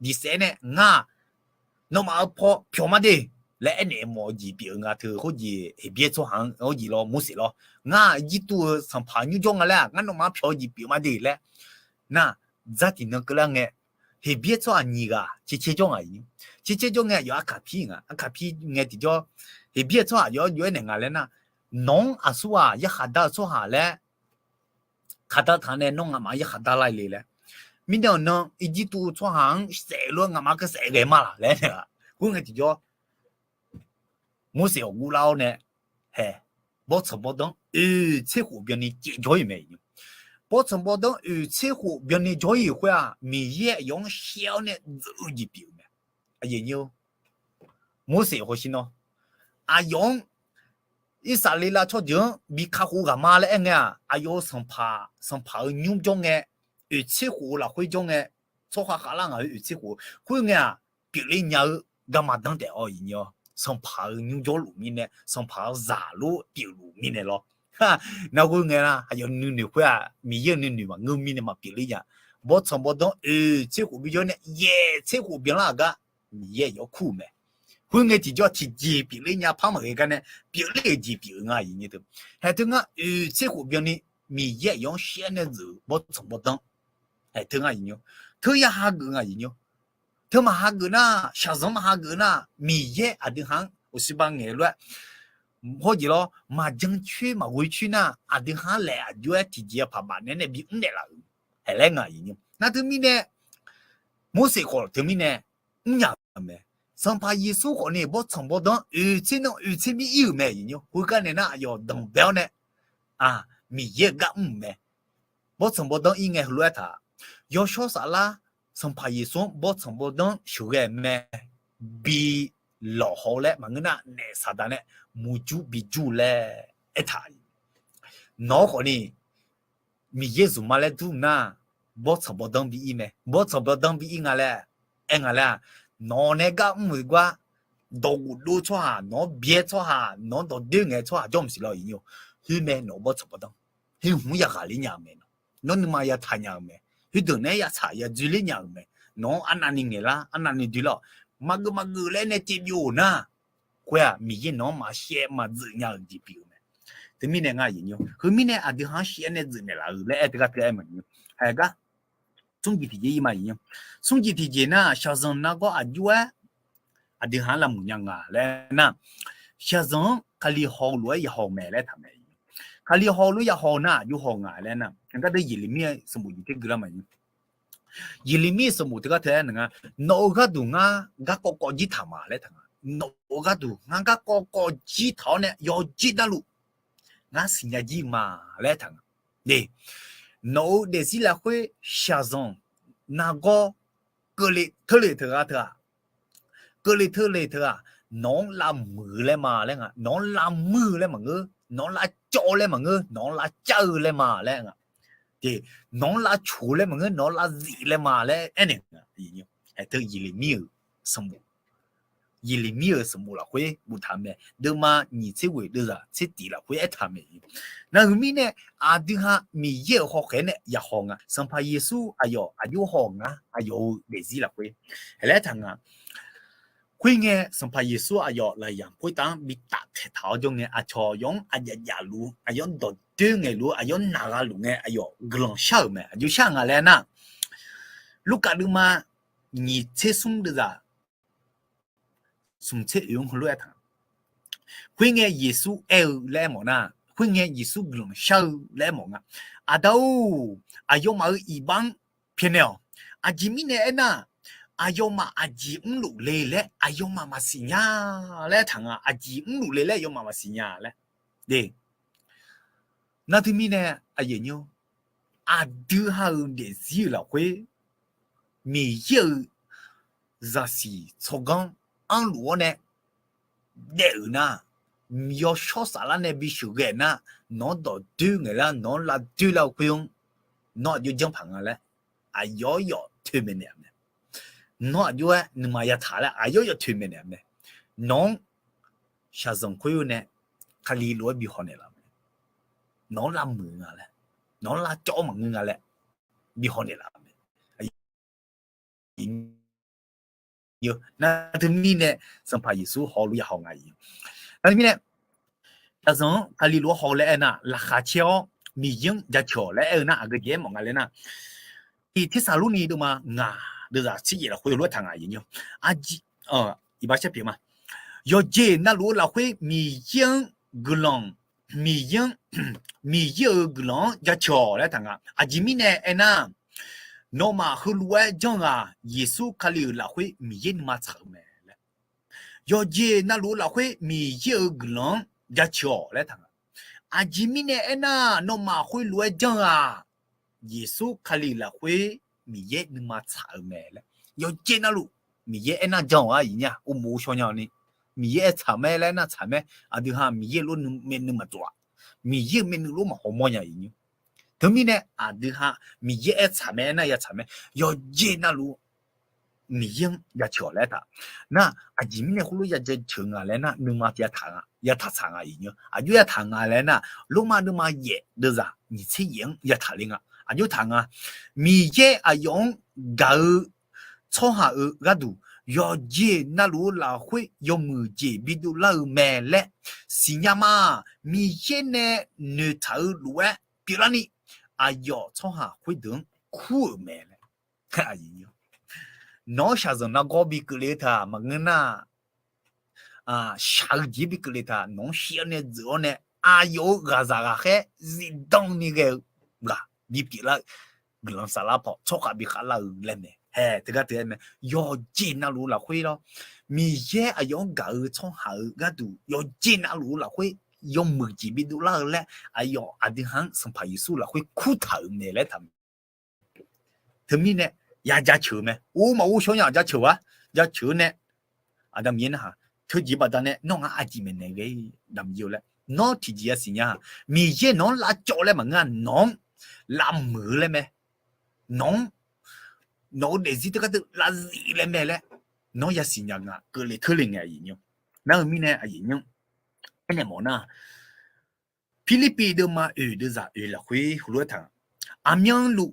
Diqsaef nae ngar nawmaf-euq paw pyawq ma de laer aernaeq mawf-eu jeq pyeuf-eu nga teu. Hawrjeq Heqbyaer tsawrhaq-anr hawrjeq lawr Morseq lawr, ngar Irjirtuv-eu sanqpaq nymr jawr nga laer-aq, ngar nawmaf-anr pyawq-eu jeq pyeuf ma de laer. Nar dzar tiq nan keuvlar ngae, Heqbyaer tsawrhaq nyiq ghaq caercaer jawr nga iqnyir. Caercaer jawr ngae aqyawf arkaqpir nga. Arkaqpir ngae tiqjawr Heqbyaer tsawrhaq aqyawf-anr jov-aer naeq nga laer nar, nawq-anr aqsurghaq yarkhaq dar-eu tsawrhaq laer khaqdar taq nae nawr nga'maf-anr yarkhaq dar lar-ir le laer. Mirnae awq nan Irjirtuv tsawrhaq-anr saef lof-aer nga'maf keuv saef ghae ma laq laer aer-a. Khoerngae tiqjawr Morseq ghawqguvlar-awr nae hae, bawrtsanq bawrdanr oeq tser khof byanni caev jawr-ir mae iqnyir. Bawrtsanq bawrdanr oeq tser khof byanni jawr-ir-euq khoer-aq, Miqyaer aqyawf-anr shaev-awr nae dzeuf-eu jeq pyeuf-eu mae. Morseq hawshir nawr aqyawf-anr Irsaqleqlav tsawrjeuq-anr bi kakhof ghaq ma laer aer ngae-aq, aqyawf-euq sanqpaq, sanqpaq-euq nymr jawr ngae, oeq tser khof-eu lafkhoer jawr ngae, tsawrhaq khavlar ngaq-euq oeq tser khof khoerngae-aq, pyeufler nya-eu garma danr taef-awr iqnyir-awr, sanqpaq-euq nymr jawrluf mirnae, sanqpaq-euq zaq lof pyeufluf mirnae lawr. Nar khoerngae nar aqyawf nuinoeq khoer-aq, Miqyaer-euq nuinoeq maqngeur mirnae maqpyeuf ler nya. Bawrtsanq bawrdanr oeq tser khof bi jawr nae yaeq tser khof byanlar-euq gar Miqyaer aqyawf kur-euq mae. Khoerngae tiqjawr tiqjeq pyeufler nya par maqghae gar nae pyeufler-euq jeq pyeuf-eu nga iqnyir teu. Haeq teu ngar oeq tser khof byanni Miqyaer aqyawf-anr shaev-awr nae dzeuf-eu bawrtsanq bawrdanr. Haeq teu ngar iqnyir, teu ya hageuf nga iqnyir. Teu maqhageuf nar, shaqzanq maqhageuf nar, Miqyaer aqdui ha-anr uqsirbav ngaeq lof-aer hawrjeq lawr, maqjan coer maqghoe coer nar, aqdui ha-anr laeq aqjox-aer tiqjeq-a paq baf naeq-aer nae bi mr naeqlaf-euq haeq laer nga iqnyir. Nar teumirnae Morseq khawf teumirnae mrnya-euq mae. Sanqpaq Yeqsur khawfni bawrtsanq bawrdanr oeq tser nan oeq tser mir ir-euq mae iqnyir. Khoergar nae nar aqyawf danqbae-awr nae Miqyaer-euq gar mr-euq mae. Bawrtsanq bawrdanr ir ngae heulof-aer taq, yawshawr saflar Sanqpaq Yeqsur-anr bawrtsanq bawrdanr sheuqghae mae, bi lawqhaw-eu laer maqngeur nar, naef saqdaq nae murjur bijur laer aertaq. Nawq-anr khawfni Miqyaer zmqma laer dur nar, bawrtsanq bawrdanr bi ir mae. Bawrtsanq bawrdanr bi ir nga laer aer nga laer-aq, nawq nae gar mr-euq gar dawqghof dov tsawrhaq, nawq-anr byaer tsawrhaq, nawq-anr dawqdoer ngaeq tsawrhaq jawr maqsiq lawr iqnyir. Khoer mae nawq-eu bawrtsanq bawrdanr. Khoer hmq-anr yaghaq ler nya-euq mae nawq. Nawr nuima yataq nya-euq mae. Khoerdeuq naeq-aer yatsaq yadzoer ler nya-euq mae. Nawq-anr arnavni ngaeqlar, arnavni doelar-awq. Maqgeuf maqgeuf laer nae caev byov-euq nar, khoer-aq Miqyaer nawq-anr maqshaev maqdzeuf nya-euq jeq pyeuf-eu mae. Teumirnae nga iqnyir. Khoermirnae aqdui ha-anr shaev-awr nae dzeuf naeqlaf-euq laer aer teugar teu-aer maqngeur. Haeq gar smrjeq tiqjeq ir ma iqnyir. Smrjeq tiqjeq nar shaqzanq nargawr aqjox-aer aqdui ha-anr lavmuiq nya nga laer nar, shaqzanq-anr Kali haw-eu lof-aer yahaw-eu mae laer taq mae. Kali haw-eu lof-aer yahaw-eu nar aqjox haw nga laer nar, gardeuv Yeqlaqmir-eu sanqbof jeq ter gui lar ma iqnyir. Yeqlaqmir-eu sanqbof teugar teu-aer naq nga, nawq-euq gharduq ngar garkawv kawv jir taq ma laer taq nga. Nawq-euq gharduq ngar garkawv kawv jir taq-awr nae yawjir darluf ngar siqnya jir ma laer taq nga. Nawq-euq daefzir lafkhoer shaqzanq nargawr keuvle teule teughaq teu-aq, keuvle teule teu-aq, nawq-anr lavmuiq-eu laer ma laer nga, nawq-anr lavmuir-eu laer maqngeur, nawq-anr lavcawv-eu laer maqngeur, nawq-anr lavcar-eu laer ma laer nga. Nawq-anr lavcoq-eu laer maqngeur, nawq-anr lavzif laer ma laer aernaeq nga. Haeq teu Yeqlaqmir-euq sanqbof Yeqlaqmir-euq sanqbof lafkhoer boftaq mae. Deuvma nyiq tser ghoeq deuvzaq tser tif lafkhoer aertaq mae. Nar heu mirnae aqdui ha Miqyaer-euq hawkhaeq-aer nae yahaw nga. Sanqpaq Yeqsur aqyawf aqjox haw nga, aqyawf-euq daefzir lafkhoer haeq laer taq nga. Khoerngae Sanqpaq Yeqsur aqyawf lafyaq khoertav-anr bi taftaeq taq-awr jawr ngae, aqcawq yawf-anr aqjaf jaf luf, aqyawf-anr dawqdoer ngaeqluf, aqyawf-anr naq gha luf ngae, aqyawf guiqlanq shar-euq mae. Aqjox shar nga laer nar, Lurkaf deuvma nyiq tser smr deuvzaq smq tser oeq-anr heulof-aer taq. Khoerngae Yeqsur aer-eu laer aermawf nar, khoerngae Yeqsur guiqlanq shar-eu laer aermawf nga. Aqda-or, aqyawfmaf-euq iqbax-anr pyaeqnaeq-awq. Aqjeq mirnae aernar, aqyawfmaf aqjeq mrluf le laer aqyawfmaf maqsiq nya laer taq nga. Aqjeq mrluf le laer aqyawfmaf maqsiq nya laer. Nar teumirnae, aqdui ha-euq daefzir-euq lafkhoer Miqyaer-euq zaqsiq tsawrganr anrluf-awr nae daef-euq nar, yawshawr saflar nae bisheuq ghae nar, nawq-anr dawqdoer ngaeqlar, nawq-anr lavdoer lar-eu khoer-anr, nawr aqjox janr paq nga laer aqyawf yawf toeqmaeq naeq-a mae. Nawr aqjox-aer nuima yataq laer aqyawf yawf toeqmaeq naeq-a mae. Nawq-anr shaqzanq khoer-eu nae Kali lof-aer bi haw naeqlaf mae. Nawq-anr lavmuiq nga laer, nawq-anr lavcawv-awr maqngeur nga laer bi haw naeqlaf mae. Nar teumirnae Sanqpaq Yeqsur hawluf ya haw nga. Nar teumirnae shaqzanq-anr Kali lof-aer haw laer aernar, laqkhaq caer-awr Miqyaer-anr jaceuq-awq laer aer-eu nar, aqgeu jeq aermawf nga laer nar, Tiq Tersaqlorni deuvma ngaq deuvzaq tser jeq lafkhoer lof-aer taq nga. Aqjeq, iqbax sharpyeuf ma. Yawqjeq navluf-eu lafkhoer Miqyaer-anr guiqlanq, Miqyaer-anr, Miqyaer-euq guiqlanq-anr jaceuq-awq laer taq nga. Aqjeq mirnae aernar, nawmaf heulof-aer janr-eu-aq, Yeqsur Kali-euq lafkhoer Miqyaer nuima tsaq-eu mae laer. Yawqjeq navluf-eu lafkhoer Miqyaer-euq guiqlanq-anr jaceuq-awq laer taq nga. Aqjeq mirnae aernar, nawmaf khoerlof-aer janr-eu-aq, Yeqsur Kali lafkhoer Miqyaer nuima tsaq-eu mae laer. Yawqjeq navluf Miqyaer aernar jan-awq-a iqnya, uqmov shaw nya-awq ni. Miqyaer aer tsaq mae laer aernar tsaq mae. Aqdui ha Miqyaer lof-aer nuima maqdov-aq, Miqyaer-euq myavnuiv lof-aer maqhaw mawr nya iqnya. Teumirnae aqdui ha Miqyaer aer tsaq mae aernar ya tsaq mae. Yawqjeq navluf Miqyaer-anr jaceuq-awq laer taq. Nar, aqjeq mirnae khoerlof ya jaceuq nga laer nar, nuima tiq ya taq nga, ya taq tsaq nga iqnya. Aqjox ya taq nga laer nar, Lormav deuvma yaef deuvzaq nyiq tser yaef-anr ya taq le nga. Aqjox taq nga. Miqyaer aqyawf-anr gaq-eu tsawrhaq-euq gharduq yawqjeq navluf-eu lafkhoer yawmuiq jeq bidov lar-eu mae laer siqnya ma. Miqyaer nae noeqtaq-eu lof-aer pyeuflarni, aqyawf tsawrhaq khoerdeuq-anr kur-euq mae laer. Nawr shaqzanq nargawr bi keuvle-eu taq maqngeur nar, shaq-eu jeq bi keuvle taq, nawq-anr shir-awr nae dzeuq-awr nae aqyawf-euq ghaqzaq ghaqkhaer zifdan ni ghae-eu ghaq bipyeuf lar-eu guiqlanq saflar paw tsawrkhav bi khavlar-eu laer mae. Hae, teugar teu aer mae. Yawqjeq navluf-eu lafkhoer lawr, Miqyaer aqyawf-anr gaq-eu tsawrhaq-euq gharduq yawqjeq navluf-eu lafkhoer yawmuiq jeq bidov lar-eu laer aqyawf aqdui ha-anr Sanqpaq Yeqsur lafkhoer kurtaq-euq mae laer taq. Teumirnae ya jaceuq-eu mae. Or, maqghov shaw nya jaceuq-a. Jaceuq-eu nae, Aqda Miqyaer narhaq, teujeq baqdanae nawr ngar aqjeq maeqnaeq ghae-ir, Aqda Miqyaer-eu laer nawr tiqjeq yasiq nya. Miqyaer nawq-anr lavcawv laer maqngeur-a, nawq-anr lavmuiq-eu laer mae. Nawq-anr, nawq-eu daefzir teugar teu lavzif laer mae laer nawr yasiq nya nga, keuvle teurle ngae aqyuif nymr. Nar-eu mirnae aqyuif nymr, aernaeq mawf nar, Pirlirpiv deuvma oeq deuvzaq oeq lafkhoer heulof-aer taq nga. Aqmyanluf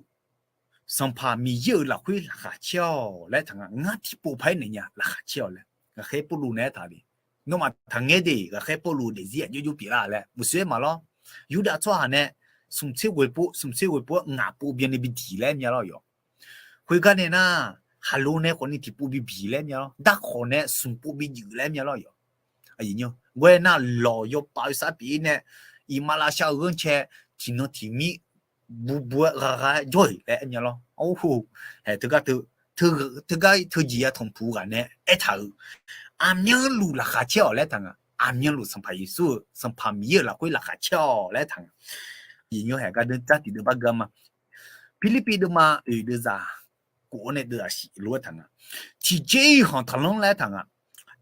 Sanqpaq Miqyaer-euq lafkhoer laqkhaq caer-awq laer taq nga. Ngar tiqpov paq-aer naeq nya laqkhaq caer-awq laer. Ghaqkhaer Pawrluv nae aertaq le. Nawmaf taqngaer de, ghaqkhaer Pawrluv daefzir aqjox jox pyeuflar laer. Muiqshoer aer maqlawr. Yurdav tsawrhaq nae smqtser ghoe pov, smqtser ghoe pov-aer ngaq pov byanni bi diq laer mya lawr yawq. Khoergar nae nar, khaqlo nae khawfni tiqpov bi biq laer mya lawr. Darkawq nae smqpov bi juif laer mya lawr yawq. Ghoe nar lawq yawpav-eu sar pyeuf-ir nae, iqmalavshav-eu ghanrcae tiqnan tiqmir bubu-aer ghagha-aer jawr-iq laer aer mya lawr. Or, hae teugar teu, teugar teujeq ya tanqpuq ghaq nae aertaq-euq, aqmyanluf laqkhaq caer-awq laer taq nga. Aqmyanluf Sanqpaq Yeqsur-euq, Sanqpaq Miqyaer-euq lafkhoer laqkhaq caer-awq laer taq nga. Aqyuif nymr, hae gar deuq jar tiqdeuv bar geu ma. Pirlirpiv deuvma oeq deuvzaq kof-awr nae deuvzaq shif lof-aer taq nga. Tiqjeq-iq khanq taqlanr laer taq nga.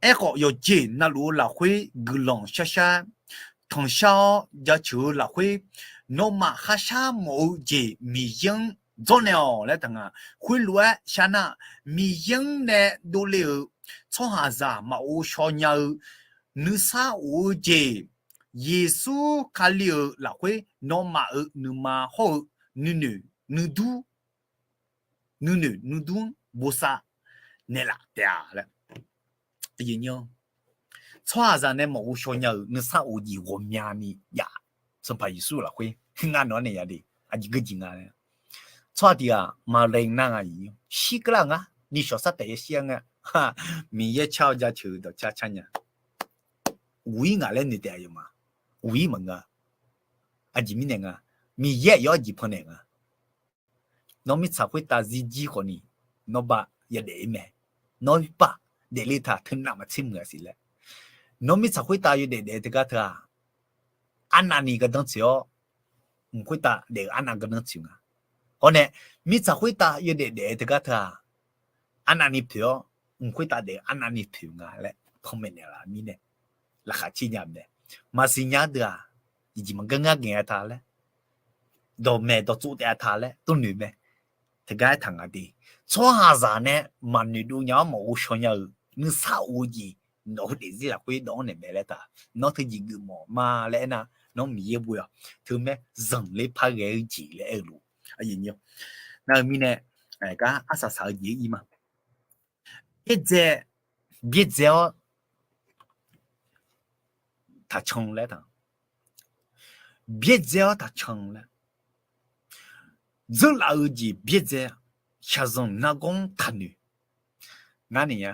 Aerkhawf, yawqjeq navluf-eu lafkhoer guiqlanq sharshar tanqshar-awr jaceuq-eu lafkhoer, nawmaf kharshar mawf-eu jeq Miqyaer-anr dzawrnaeq-awq laer taq nga. Khoerlof-aer shar nar, Miqyaer-anr nae dovle-euq tsawrhaqzaq maqghov shaw nya-eu nuisar of-eu jeq, Yeqsur Kali-euq lafkhoer nawmaf-euq nuima hawr-eu nuinoeq nuidur nuinoeq nuidur-anr bosav naeqlaf taef-a laer. Tsawrhaqzaq nae maqghov shaw nya-euq nuisar of jeq ghawqmyani jav. Sanqpaq Yeqsur lafkhoer ngar nawq-anr naeq ya de, aqjeq geujeq nga laer. Tsawrhaq tiq ghaq maqlaeq nar nga, shir keuvlar ngar ni shawq sar taef ya shir-a nga. Miqyaer car-awr jaceuq-eu dawqcar car nya. uq-ir ngaq laer noeqtaef aqyawfmaf, uq-ir maqngeur-a. Aqjeq mirnae nga, Miqyaer aqyawf-anr jeq pannaeq nga. Nawr mirtsaq khoertav zirjir khawfni, nawrba yadaef-ir mae. Nawr-ir paq daefle taq teunav maqtser muiq-a siq laer. Nawr mirtsaq khoertav yawdaef daef-eu teugar teu-aq, arnavni gardanr tsoeq-awr, mq khoertav daef-eu arnav gardanr tsoeq nga. Hawr nae, mirtsaq khoertav yawdaef daef-eu teugar teu-aq, arnavni poeq-awr, mq khoertav daef-eu arnavni poeq nga laer panmaeq naeqlaf mirnae, laqkhaq caer nya mae. Maqsiq nya-eu deuq-aq, tiqjeq maqgar ngar ngaeq-a ta laer, dawqmaeq dawqtsov taef-a ta laer tov noeq mae. Teugar aertaq nga de, tsawrhaqzaq nae maqnoeqdov nya-awr maqghov shaw nya-euq nuisar of-eu jeq, nawq-eu daefzir lafkhoer dawv-anr naeq mae laer taq. Nawr teujeq geufmawf ma laer aernar, nawr Miqyaer ghoe-awq. Teumae zanqler par ghae-eu jeq laer aer-eu lof. Nar-eu mirnae, gar arsaq saq-eu jeq-ir ma. Byaerdzae, byaerdzae-awr taqcan laer taq. Byaerdzae-awr taqcan laer. Dzeurlaf-eu jeq byaerdzae, shaqzanq nargawr-anr taqnoeq. Ngar nae nya,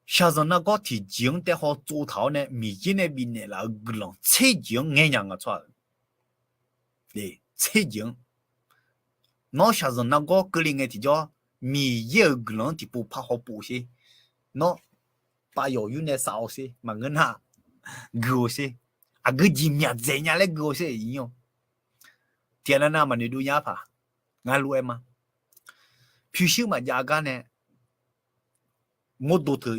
shaqzanq nargawr tiqjeq-anr taev haw tsovtaq-awr nae Miqyaer nae bifnaeq laf-eu guiqlanq tser jeq-anr ngae nya nga tsawrhaq-eu. Tser jeq-anr, nawr shaqzanq nargawr keuvle ngae tiqjawr, Miqyaer-euq guiqlanq-anr tiqpov par haw pov sher. Nawr pav yawq yur nae sav-awr sher, maqngeur nar gui-awr sher. Aqgeu jeq myaq dzaeq nya laer gui-awr sher, ir-awr. Tiqghaq nav nav maqnoeq dov nya-ar paq, ngar lof-aer ma. Pyurshuir maqjav gar nae mawrdo teu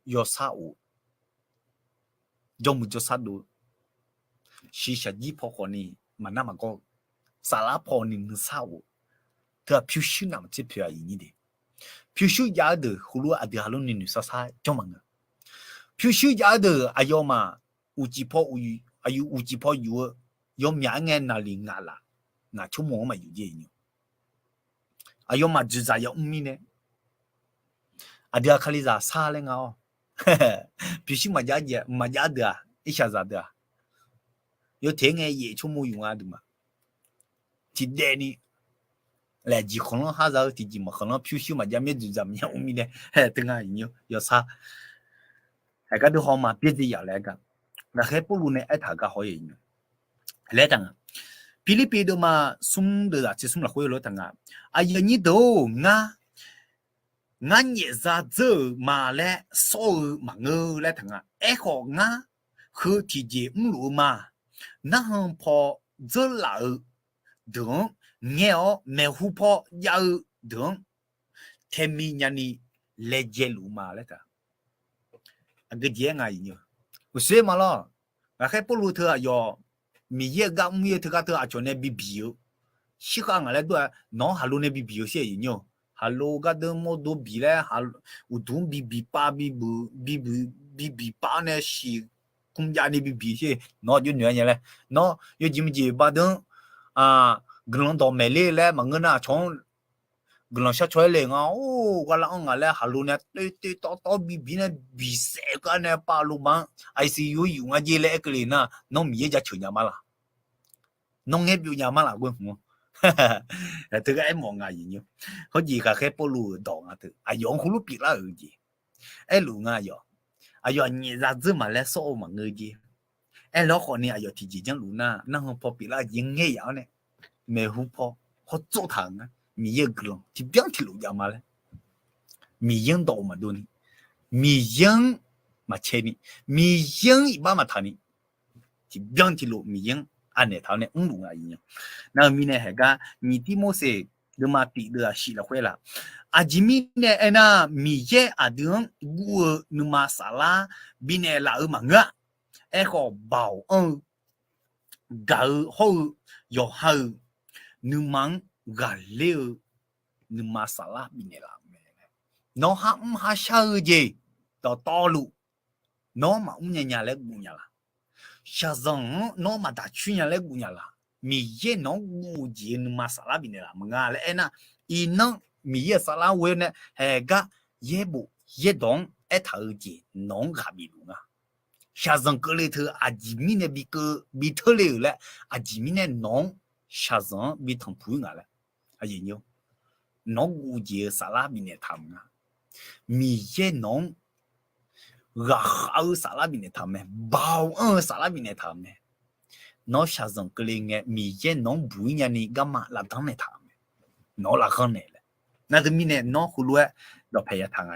yawsar of, jawrmuiq jawrsar dov-eu, shiqshaq jir paw khawfni maqnar maqgawr-eu, saflar paw ni nuisar of-eu, teu-aq pyurshuir navmaqtser poeq-a iqnyir de. Pyurshuir jav-eu deuq heulof-aer aqdui halof ni noeqsar sar janr maqngeur. Pyurshuir jav-eu deuq aqyawfmaf uqcif paw, aqyuif uqcif paw yuf-eu, yawmyaq-aer ngae naqliq ngaq laf, ngaq tsawrmawq-anr maqyuf jer iqnyir. Aqyawfmaf dzoeqdzaq yamr mirnae, aqdui-aq kalizaq sar laer nga-awr, pyurshuir maqjav jeq maqjav deuq-aq, irshaqzaq deuq-aq, yawteq-aer ngae yaef tsawrmawq yuf nga deuq ma. Tiqdaef ni laeq jeq khanqlanr har za-eu tiqjeq maqkhanqlanr pyurshuir maqjav mir dzoeqdzaq maqya mr mirnae, teu nga iqnyir yawsar. Haeq gar dui hawma byaerdzae yaf laer gar, Ghaqkhaer Pawrluv nae aertaq gar haw-ir iqnyir laer taq nga. Pirlirpiv deuvma smr deuvzaq tser smr lafkhoer lof-aer taq nga. Aqyuif aqnyir deuq-or, ngar, ngar nyaefzar dzeur-euq ma laer sawr-eu maqngeur laer taq nga. Aerkhawf, ngar heu tiqjeq mrluf-eu ma. Narhan paw dzeurlaf-eu deuq-anr ngaer-awr, maeqhu paw jav-eu deuq-anr taemi nyani laejae luf-eu ma laer taq. Aqgeu jeq-aer nga iqnyir. Uqshoe ma lawr. Ghaqkhaer Pawrluv teu aqyawf Miqyaer-euq gar mr-ir-eu teugar teu aqcawq nae bibiq-eu, shirkhav ngaq laer dov-a, nawq-anr haqlo nae bibiq-eu sher iqnyir-awq. Haqlo gardeur mawrdo biq laer, uqduq-anr bibiq pav, bibuq, bibuq, bibiq pav-awr nae shiq kmjav ni bibiq sher. Nawq-anr aqjox noeq-a nya laer, nawr yawjeq maqjeq baqdeur-anr guiqlanq dawqmaeq ler laer maqngeur nar, aqcawq-anr guiqlanq shar caw-aer le nga. Or, gharlar-anr ngaq laer haqlo nae toer toer tawv tawv bibiq nae bisaef gar nae pav loma-anr aqyuif siq yur yuf nga jer laer aer keuvle nar, nawr Miqyaer jaceuq nya ma laq? Nawr ngaer byov nya ma laq ghoer hmq-awr? Teugar aermawf nga iqnyir. Hawjeq Ghaqkhaer Pawrluv-euq dawq nga teu aqyawf-anr heulof pyeuflar-euq jeq aerluf nga aqyawf. Aqyawf aqnyaef zadzeur ma laer sawr-eu maqngeur jer. Aerlawr khawfni aqyawf tiqjeq janrluf nar, narhan paw pyeuflar-eu jeq-anr ngaer yaf-awr nae, maeqhu paw hawtsov taq-euq ngar, Miqyaer-euq guiqlanq tiqbyan tiqlof jav ma laer, Miqyaer-anr dawq-eu maqdov ni, Miqyaer-anr maqcae ni, Miqyaer-anr iqbax maqtaq ni, tiqbyan tiqlof Miqyaer-anr anaeq taq-awr nae mrluf nga iqnyir. Nar-eu mirnae haeq gar nyiq Tirmorseq deuvma tiq deuv-aq shif lafkhoer laf. Aqjeq mirnae aernar, Miqyaer aqdui-anr guv-eu nuima saflar bifnaeq laf-eu maqngeur-a. Aerkhawf, baoq anr-eu, gaq-eu hawr-eu, yawqha-euq nuima-anr ghaqler-eu nuima saflar bifnaeq laf-euq mae. Nawr har mr har shar-eu jeq dawqtawvluf nawr maqmr nya nya laer guv nya laq? Shaqzanq-anr nawr maqdaq coer nya laer guv nya laq? Miqyaer nawq-anr guv-eu jeq-eu nuima saflar bifnaeq laf maqnga laer aernar, iqnan Miqyaer-euq saflar ghoe-awr nae haeq gar yaerbof yaerdawq-anr aertaq-eu jeq nawq-anr ghaq bif luf nga. Shaqzanq keuvle teu aqjeq mirnae bi keuv bi teurle-euq laer, aqjeq mirnae nawq-anr shaqzanq-anr bi tanqpuq-ir nga laer, nawq-anr guv-eu jeq-eu saflar bifnaeq taq-euq nga. Miqyaer nawq-anr ghaqkhav-eu saflar bifnaeq taq-euq mae. Baoq anr-eu saflar bifnaeq taq-euq mae. Nawr shaqzanq keuvle ngae, Miqyaer nawq-anr buq-ir nyani garma lavdanr naeq taq-euq mae. Nawq-anr lavghanr naeq laer. Nar teumirnae nawr heulof-aer dawqpae yataq nga.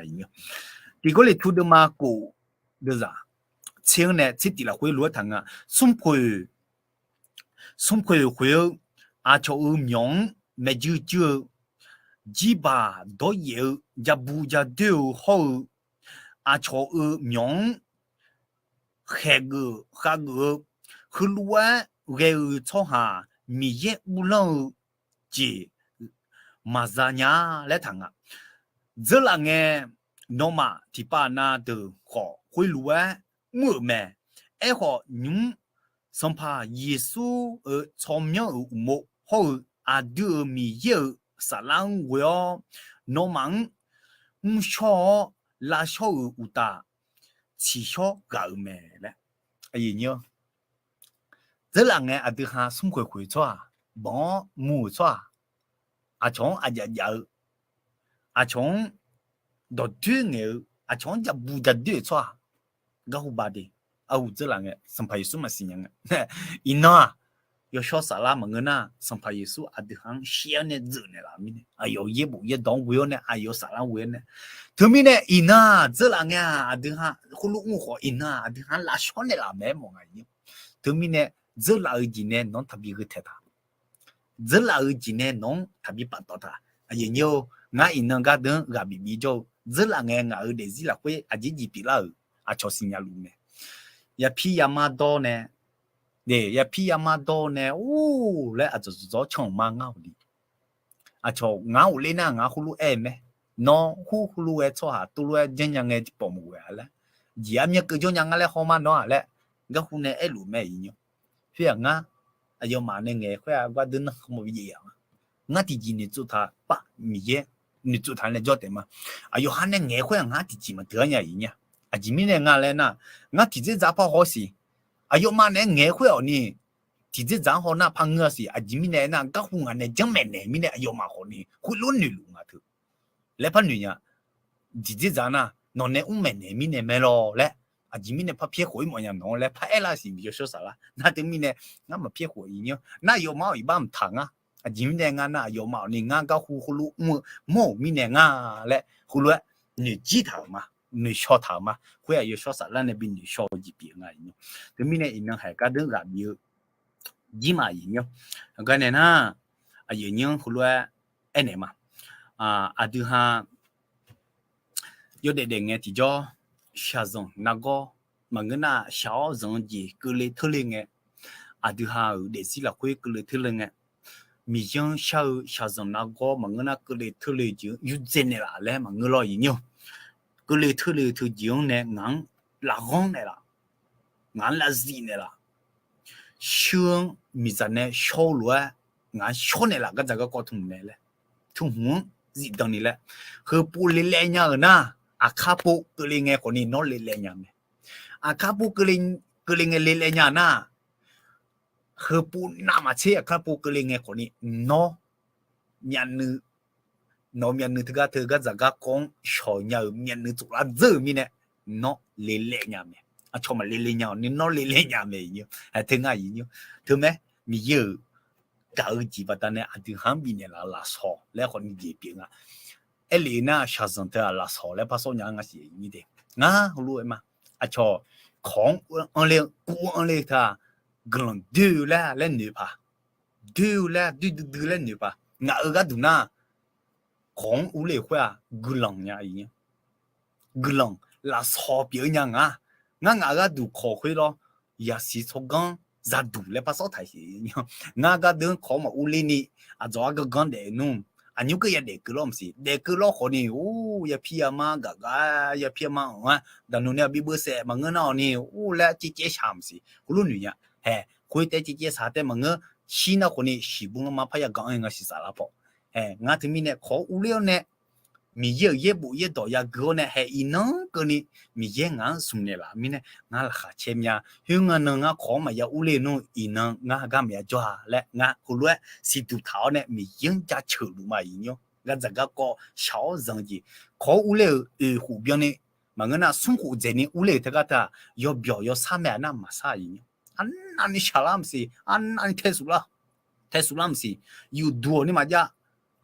Tiq Gawrliqtu deuvma kof deuvzaq tser-anr nae tser tiq lafkhoer lof-aer taq nga. Smrpoeq smrpoeq khoeq-eu aqcawq-euq myawq-anr maeqjuir juir-eu, jirbaq dawryaef-eu, jabu jadoer-eu hawr-eu, aqcawq-euq myawq-anr khaeqgeuf khavgeuf-eu, heulof-aer ghae-eu tsawrhaq Miqyaer uvlanr-eu jeq maqza nya laer taq nga. Dzeurlaf ngae, nawmaf tiqpav nav deuq khawf khoerlof-aer mr-euq mae. Aerkhawf, nymq-mr Sanqpaq Yeqsur-euq tsawrmyanr-euq uqmov hawr-eu aqdui-euq Miqyaer-euq saflar-anr ghoe-awr, nawmaf-anr mrshawr-awr lavshawr-euq uqtaf, tsiqshawr ghaq-euq mae laer. Dzeurlaf ngae aqdui ha smrkhoeq khoeq tsawrhaq, banq-awr mur-euq tsawrhaq, aqcawq-anr aqjaf jaf-eu, aqcawq-anr dawqdoer ngaeq-eu, aqcawq-anr jabu jadoer-euq tsawrhaq, garhu bade. Arhu dzeurlaf ngae Sanqpaq Yeqsur maqsiq nya nga. Iqnan-aq, yawshawr saflar maqngeur nar, Sanqpaq Yeqsur aqdui ha-anr shir-awr nae dzeuf naeqlaf mirnae, aqyawf yaerbof yaerdawq-anr ghoe-awr nae, aqyawf saflar ghoe-awr nae. Teumirnae iqnan-aq dzeurlaf ngae-aq, aqdui ha heulof mr-eu khawf, iqnan-aq aqdui ha-anr lavshawr naeqlaf mae-aer mawf nga. Teumirnae dzeurlaf-eu jeq nae nawq-anr taqbi gheu taeq taq. Dzeurlaf-eu jeq nae nawq-anr taqbi paftawf taq. Aqyuif aqnyir-or, ngar iqnan gardeuq-anr ghaq bif bif jawr-eu, dzeurlaf ngae ngaq-euq daefzir lafkhoer aqjeq jeq pyeuflar-euq aqcawq siqnya luf mae. Yapir yamar dawr nae, yapir yamar dawr nae or laer aqdzawq dzawq dzawq-awr can-euq ma ngar-awq ni. Aqcawq ngar ghofler nar ngar heulof-aer mae. Nawr hur heulof-aer tsawrhaq teulof-aer janrnya ngae tiqpawf maqghoe-a laer, jeq-ar myankeuv jawrnya nga laer haw ma nawr-aq laer, garhu nae aerluf mae iqnyir. Khoer-aq ngar aqyawfmaf nae ngaeq khoer-aq gardeuq nanrkhanr mawf bi jaev-a ma. Ngar tiqjeq noeqtsov taq paf Miqyaer noeqtsov taq nae jawr taef ma. Aqyawf ha nae ngaeq khoer-aq ngar tiqjeq maqdeuq-ar nya iqnyir-a. Aqjeq mirnae nga laer nar, ngar tiqdzerdzaq par haw-awr siq. Aqyawfmaf nae ngaeq khoer-awq ni, tiqdzerdzaq-anr haw nar par ngeur-a siq. Aqjeq mirnae aernar, garhu ngaq nae janrmaeq naeq mirnae aqyawfmaf khawf ni khoerlof noeqluf nga teu laer par noeq nya. Tiqdzerdzaq nar nawq nae mrmaeq naeq mirnae mae lawr laer, aqjeq mirnae par pyaer khof-ir mawfnya nawq-anr laer par aerlar siq. Yawshawr saflar nar teumirnae ngar maqpyaer khof iqnyir-anr nar aqyawfmaf-awr iqbax mqtaq ngar. Aqjeq mirnae nga nar aqyawfmaf-awq ni ngar garhu heulof mr-eu mawr-euq mirnae nga laer heulof-aer noeqjir taq-euq ma, noeqshaw taq-euq ma. Khoer-aq yawshawr saflar nae bi noeqshaw-eu jeq pyeuf nga iqnyir. Teumirnae iqnan haeq gardeuq ghaq bif-eu jir ma iqnyir. Garnae nar, aqyuif aqnyir-anr heulof-aer aernaeq ma. Aqdui ha yawdaef daef ngae tiqjawr, shaqzanq nargawr maqngeur nar shaq-awr zanq-eu jeq keuvle teurle ngae, aqdui ha-euq daefzir lafkhoer keuvle teurle ngae, Miqyaer-anr shar-eu shaqzanq nargawr maqngeur nar keuvle teurle jeq-anr yurdzae naeqlaf laer maqngeur lawr iqnyir. Keuvle teurle teujeq-anr nae ngaq-anr lavghanr naeqlaf, ngaq-anr lavzif naeqlaf, shir-anr miqdzaq nae shawr-eu lof-aer ngaq-anr shawr naeqlaf gardzaq garkawv tmq nae laer, tmq hmq-anr zifdan ni laer, heupov lelaev nya-euq nar, aqkar pov keuvle ngae khawfni nawr lelaev nya mae. Aqkar pov keuvle ngae lelaev nya nar, heupov navmaqtser aqkar pov keuvle ngae khawfni nawr myavnuiv, nawq-eu myavnuiv teugar teu gardzaq garkawv-anr shawq nya-euq myavnuiv tsoflar dzeur-euq mirnae, nawr lelaev nya mae. Aqcawq maqle le nya-awq ni nawr lelaev nya mae iqnyir. Teu ngar iqnyir. Teumae, Miqyaer-euq gaq-eu jeq baqdanae aqdui ha-anr bifnaeq laf-eu lafsawq laer khawfni jeq pyeuf nga. Aerlef nar shaqzanq teu-aq lafsawq laer par sawr nya-a ngar siq iqnyir de. Ngar heulof-aer ma. Aqcawq kawq-anr anr ler-eu kuv-anr anr ler-eu teu-aq, guiqlanq doer-eu laer laer noeq paq, doer-eu laer doer duidui laer noeq paq. Ngaq-euq gharduq nar kawq-anr urler-euq khoer-aq guiqlanq nya iqnyir. Guiqlanq lafsawq pyeuf-eu nya nga. Ngar ngaq-euq gharduq kawq khoer lawr, yasiq tsawrganr zaduq laer par sawr taq siq. Ngar gardeuq-anr kawq-anr maqurler ni, aqdzawq-ar ganrganr daef nmr, aqnymr keuv yadaef keuv lawr maqsiq. Daef keuv lawr khawfni or, yapir yamar gaq gar, yapir yamar anq-ar daqnmq nae aqbi beuvsaef maqngeur nar-awq ni or laer caevcaev shaq maqsiq. Heulof noeq nya. Hae, khoertaef caevcaev shaq taef maqngeur. Shir nar khawfni shiqbur lanma parya ganq-anr nga siq saflar paw. Hae, ngar teumirnae kawq-anr urler-awr nae Miqyaer-euq yaerbof yaerdawq yagui-awr nae hae iqnan keuvni Miqyaer ngaq-anr smq naeqlaf mirnae ngar laqkhaq caer mya. Khoerngae nan ngar kawq-anr maqya urler nmr, iqnan ngar gar maqya jawr-a laer ngar heulof-aer siqduq taq-awr nae Miqyaer-anr jaceuq luf ma iqnyir. Gardzaq garkawv shaq-awr zanq-eu jeq kawq-anr urler-euq oeq khof byanni maqngeur nar smrkhof dzaeqni urler-euq teugar teu-aq, yawbyawq yawsar mae-a nar maqsar-aq iqnyir. Arnavni shaqlar maqsiq, arnavni taesuf lar, taesuf lar maqsiq, yufduq-awq ni maqjav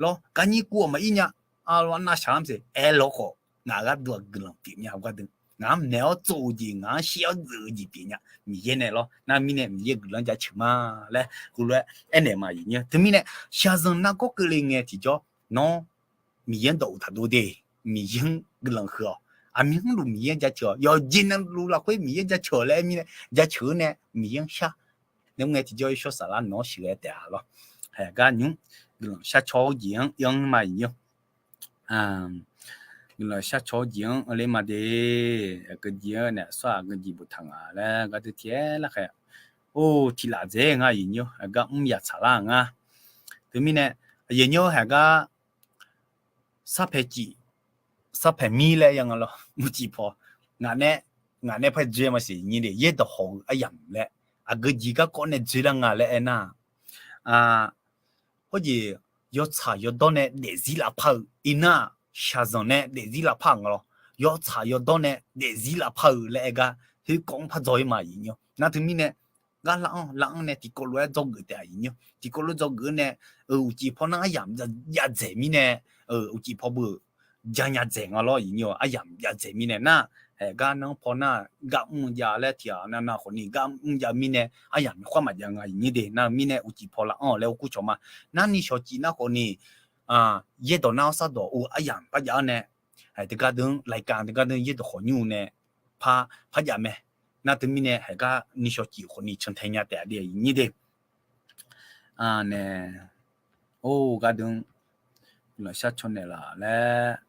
lawr, garnyir kuv-awq maqir nya, arnavni shaqlar maqsiq, aerlawr khawf ngaq gharduq-aq guiqlanq pyeuf nya-eu gharduq, ngaq-anr naeq-awr tsov-eu jeq, ngaq-anr shir-awr dzeuf-eu jeq pyeuf nya, Miqyaer nae lawr. Nar mirnae Miqyaer guiqlanq jaceuq ma laer heulof-aer aernaeq ma iqnyir. Teumirnae shaqzanq nargawr keuvle ngae tiqjawr, nawr Miqyaer-anr dawq uqtaf dov de, Miqyaer-anr guiqlanq huiq-awq. Aqmyanluf Miqyaer-anr jaceuq-awq, yawqjeq navluf lafkhoer Miqyaer jaceuq-awq laer aer mirnae jaceuq-awr nae Miqyaer-anr shar. Nawr ngae tiqjawr yawshawr saflar nawq-anr sheuqghae taef-a lawr. Haeq gar nymr guiqlanq shar caw-awr jeq-anr yanr ma iqnyir. Guiqlanq shar caw-awr jeq-anr anr ler ma de. Aqgeujeq-anr naeq aqsur-aq aqgeujeq boftaq nga laer gardui tiq-aer larkhaeq. Or, tiq laf dzaeq nga iqnyir, haeq gar mr yaf tsaqlar-euq nga. Teumirnae aqyuif nyir haeq gar sarpaeq cif, sarpaeq mir laer ya nga lawr, mrcif paw, ngaq nae, ngaq nae par dzoer maqsiq iqnyir de, yaerdawq hawq-eu aryamq laer, aqgeujeq garkawv nae dzoerlar nga laer aernar, khoerjeq yawtsaq yawdawr nae daefzir lavpar-eu iqnan-aq, shaqzanq nae daefzir lavpar-euq nga lawr. Yawtsaq yawdawr nae daefzir lavpar-eu laer aer gar, khoerkawv-anr par dzaw-ir ma iqnyir. Nar teumirnae gar lar-anr lar-anr nae tiqkawv lof-aer dzawgeuf taef-a iqnyir. Tiqkawv lof dzawgeuf-eu nae, uqcif paw nar aryamq jav dzaeq mirnae, uqcif paw beu janya dzaeq nga lawr iqnyir. Aryamq jav dzaeq mirnae nar, haeq gar nanr paw nar gar mr jav laer tiq ghaq navnav khawfni gar mr jav mirnae aryamq yawkhav maqjav nga iqnyir de. Nar-eu mirnae uqcif paw lar-anr-awq laer or kur cawq ma. Narni shawqcif nar khawfni, yaerdawq nar-awr sardawq or aryamq par jav-awr nae, haeq teugar deuq-anr รายการ teugar deuq-anr yaerdawq khawf nymr-eu nae par, par jav mae. Nar teumirnae haeq gar ni shawqcif khawfni cantae nya taef-a de iqnyir de. Nae, or, gardeuq-anr guiqlanq shar caw naeqlaf laer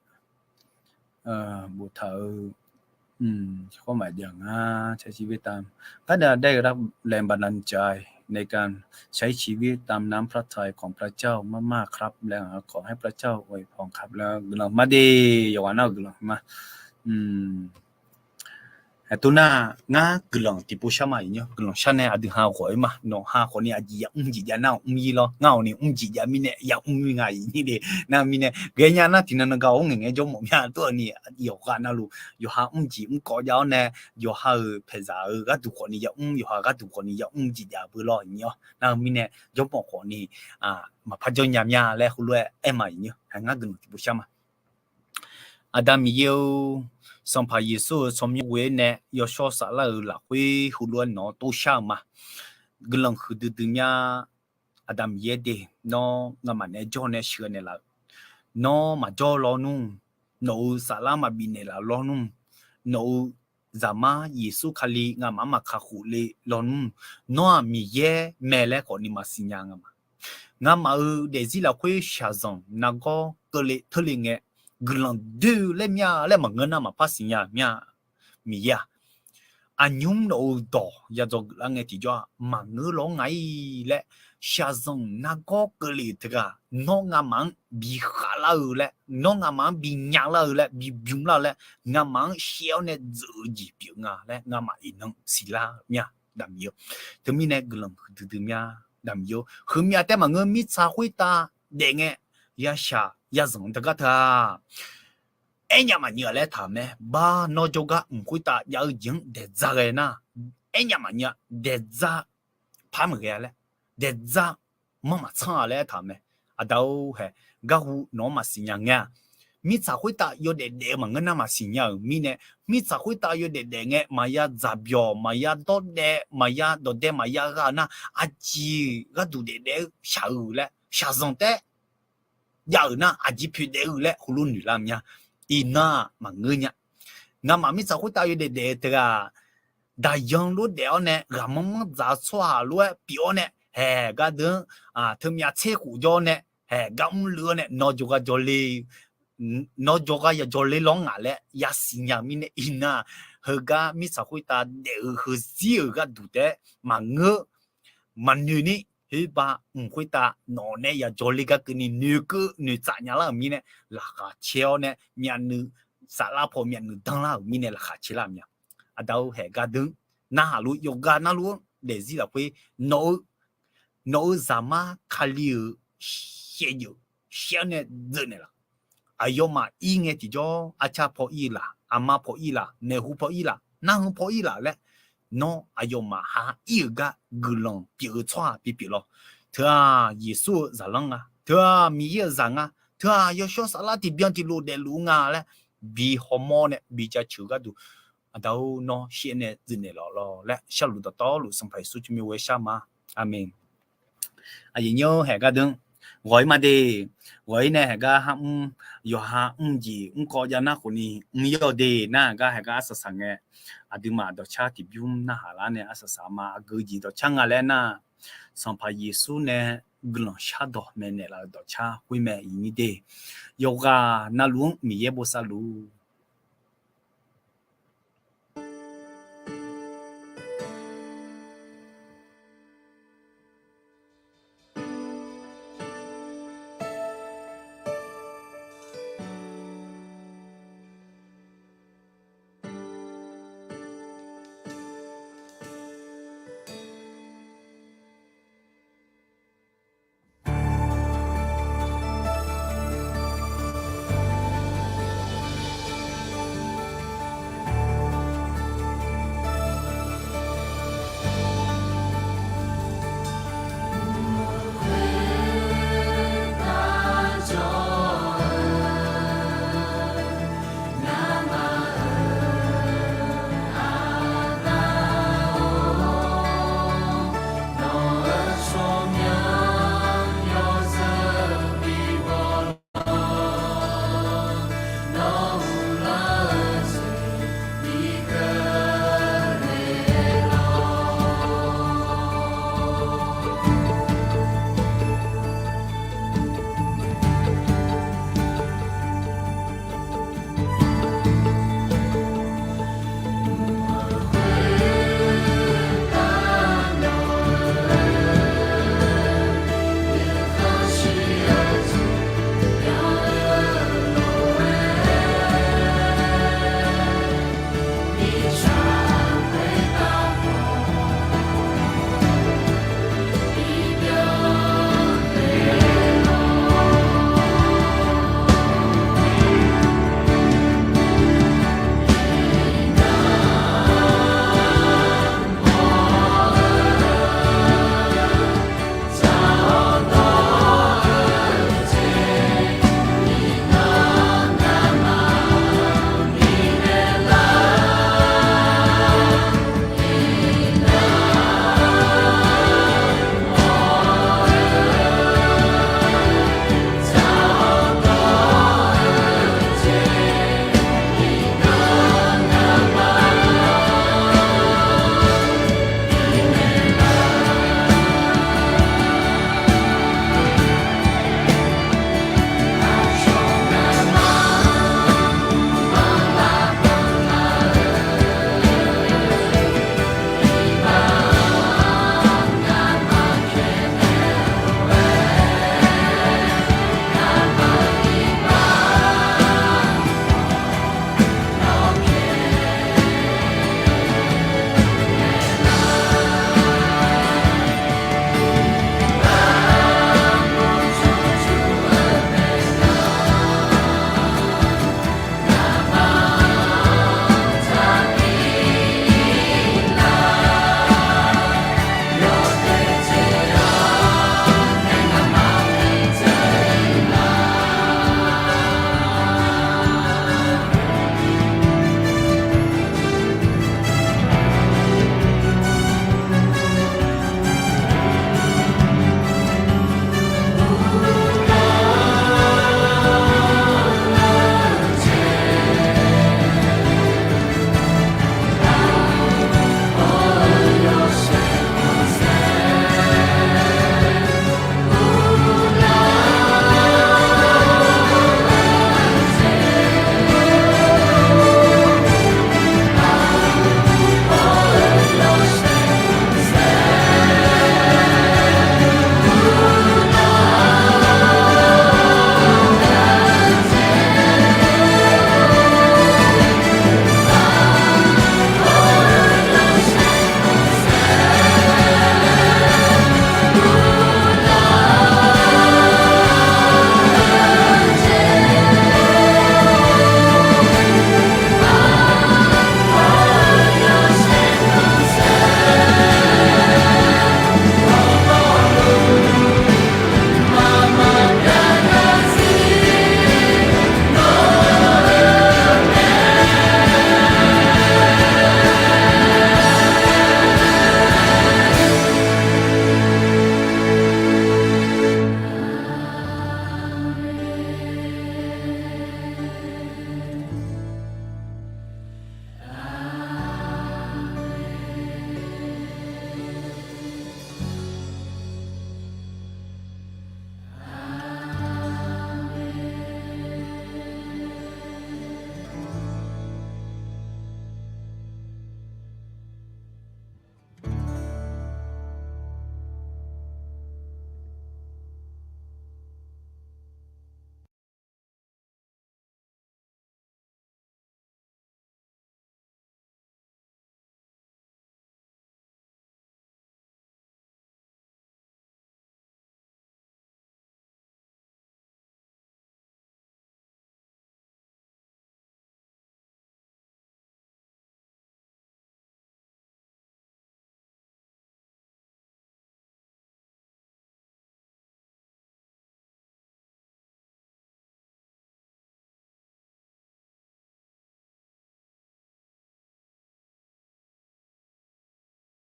boftaq-eu, khoer maqjav nga. ใช้ชีวิตตาม การดำเนินชีวิตตามน้ำพระทัยของพระเจ้า มากๆครับ และขอให้พระเจ้าอวยพรครับ laer guiqlanq ma de. Yawqghaq nar-eu guiqlanq ma. Aertov nar, ngar guiqlanq tiqpov shar ma iqnyir. Guiqlanq shar nae aqdui ha ghawq-ir ma. Nawq ha khawfni aqjeq yamr jeq jav nar mr-ir lawr. Ngar-awq ni mr jeq jav mirnae yamr-ir nga iqnyir de. Nar mirnae ghaenya nar tiqnan nan gaq-awr ngaeqngae jawrmawf mya. Tov-awq ni yawqghaq navluf yawqha mr jeq mr kawv jav-awr nae, yawqha-euq paeqzaq-euq gharduq khawfni yamr, yawqha gharduq khawfni yamr jeq jav beu lawr iqnyir-awr. Nar-eu mirnae jawrmawf khawfni maqpar jawr nya mya laer heulof-aer aer ma iqnyir. Haeq ngar guiqlanq tiqpov shar ma. Aqda Miqyaer-or, Sanqpaq Yeqsur-euq tsawrmyanr ghoe-aer nae yawshawr saflar-euq lafkhoer heulof-aer nawq-anr tov shar-eu ma. Guiqlanq huiqdui dui mya. Aqda Miqyaer de, nawr ngamaf naeq-aer jawr nae sheuqghae naeqlaf-euq, nawr maqjawr lawnmr, nawq-euq saflar maqbif naeqlaf lawnmr, nawq-euq Zaqmar Yeqsur Kali ngamaf-anr maqkaq khof le lawnmr, nawr-aq Miqyaer mae laer khawfni maqsiqnya nga ma. Ngamaf-euq daefzir lafkhoer shaqzanq nargawr keuvle teurle ngae, guiqlanq doe-eu laer mya laer maqngeur nar maqpar siqnya-euq mya. Miqyaer-aq, aqnymr nawq-euq dawq yadzaw geuflar ngae tiqjawr-aq maqngeur lawnmr nga-ir laer, shaqzanq nargawr keuvle-euq teughaq nawr ngamaf-anr bi khavlar-eu laer, nawr ngamaf-anr bi nyalar-eu laer, bi bymlar-eu laer, ngamaf-anr shaev-awr nae dzeuq-eu jeq pyeuf nga laer ngamaf iqnan siqlar-eu mya. Daqmiq-eu, teumirnae guiqlanq huiqdui dui mya. Daqmiq-eu, heumya taef maqngeur mirtsaq khoertav daef ngae, yashaq yazanq teugar teu-aq, aernya maqnyir-a laer taq-euq mae. Bar nawr jawrgar mq khoertav jav-eu jeq-anr daeqdzaq ghae nar, aernya maqnyir-a, daeqdzaq par maqghae-a laer, daeqdzaq manr maqtsanr-a laer aertaq-euq mae. Aqda-or haeq, garhu nawq-anr maqsiqnya ngae-aq, mirtsaq khoertav yawdaef daef-eu maqngeur nar maqsiqnya-euq mirnae, mirtsaq khoertav yawdaef daef ngae maqya dzaqbyawq, maqya dawrdaev, maqya dawqdae, maqya gha-eu nar, aqjeq gharduq daefdaef-eu shaq-eu laer shaqzanq taef jav-euq nar aqjeq poeqdaef-eu laer heulof noeqlar mya. Iqnan-aq maqngeur nya. Ngamaf mirtsaq khoertav yawdaef daef-eu teughaq, daqyan lof daef-awr nae ghaqmanr manr dzaq-eu tsawrhaq lof-aer pyeuf-awr nae, haeq gardeuq-anr teumyav tser khof jawr-awr nae, haeq gar mrluiv-awr nae nawr jawrgar jawrle nawr jawrgar ya jawrle lawnmr ngaq laer yasiqnya mirnae iqnan-aq, heugar mirtsaq khoertav daef-eu heuzir-euq gharduq taef-aer maqngeur, maqnoeq ni, khoerbav mq khoertav nawq nae ya jawrle gar keuvni noeqkeuv noeqtsaf nya lar-euq mirnae laqkhaq caer-awr nae myavnuiv saflar paw myavnuiv danlar-euq mirnae laqkhaq caer lar-euq mya. Aqda-or haeq gardeuq-anr narhaq luf yawqghaq narluf-anr daefzir lafkhoer nawq-eu nawq-eu zaqmar Kali-euq shaevdzeuf shaer-awr nae dzeuv naeqlaf. Aqyawfmaf ir ngae tiqjawr arcar paw ir-eu laq. aqma paw ir laf, maeqhu paw ir laf, narheu paw ir laf laer, nawr aqyawfmaf ha ir-euq gar guiqlanq pyeuf-eu tsawrhaq bipyeuf lawr. Teu-aq Yeqsur-eu zaqlanr nga, teu-aq Miqyaer-euq zaq nga, teu-aq yawshawr saflar tiqbyan tiqlof daefluf nga laer bi hawmawr nae bi jaceuq-eu gharduq, Aqda-or, nawr shir-aer nae zuifnaeq laf lawr laer sharluf dawqtawvluf Sanqpaq Yeqsur tsawrmyanr ghoe-aer shar ma. Aqmeq. Aqyuif nyir-or, haeq gar deuq ghawq-ir ma de. Ghawq-ir nae haeq gar har mr, yawqha mr jeq mr kawv jav nar khofni mr-ir-awq de nar, gar haeq gar arsaq saq ngae, aqduimaf dawqcar tiqbymr narhaq lar nae arsaq saq ma. Aqgeu jeq dawqcar nga laer nar, Sanqpaq Yeqsur nae guiqlanq shardawq maeqnaeq laf-euq dawqcar khoer mae, iqnyir de. Yawqghaq navluf-anr Miqyaer bosav luf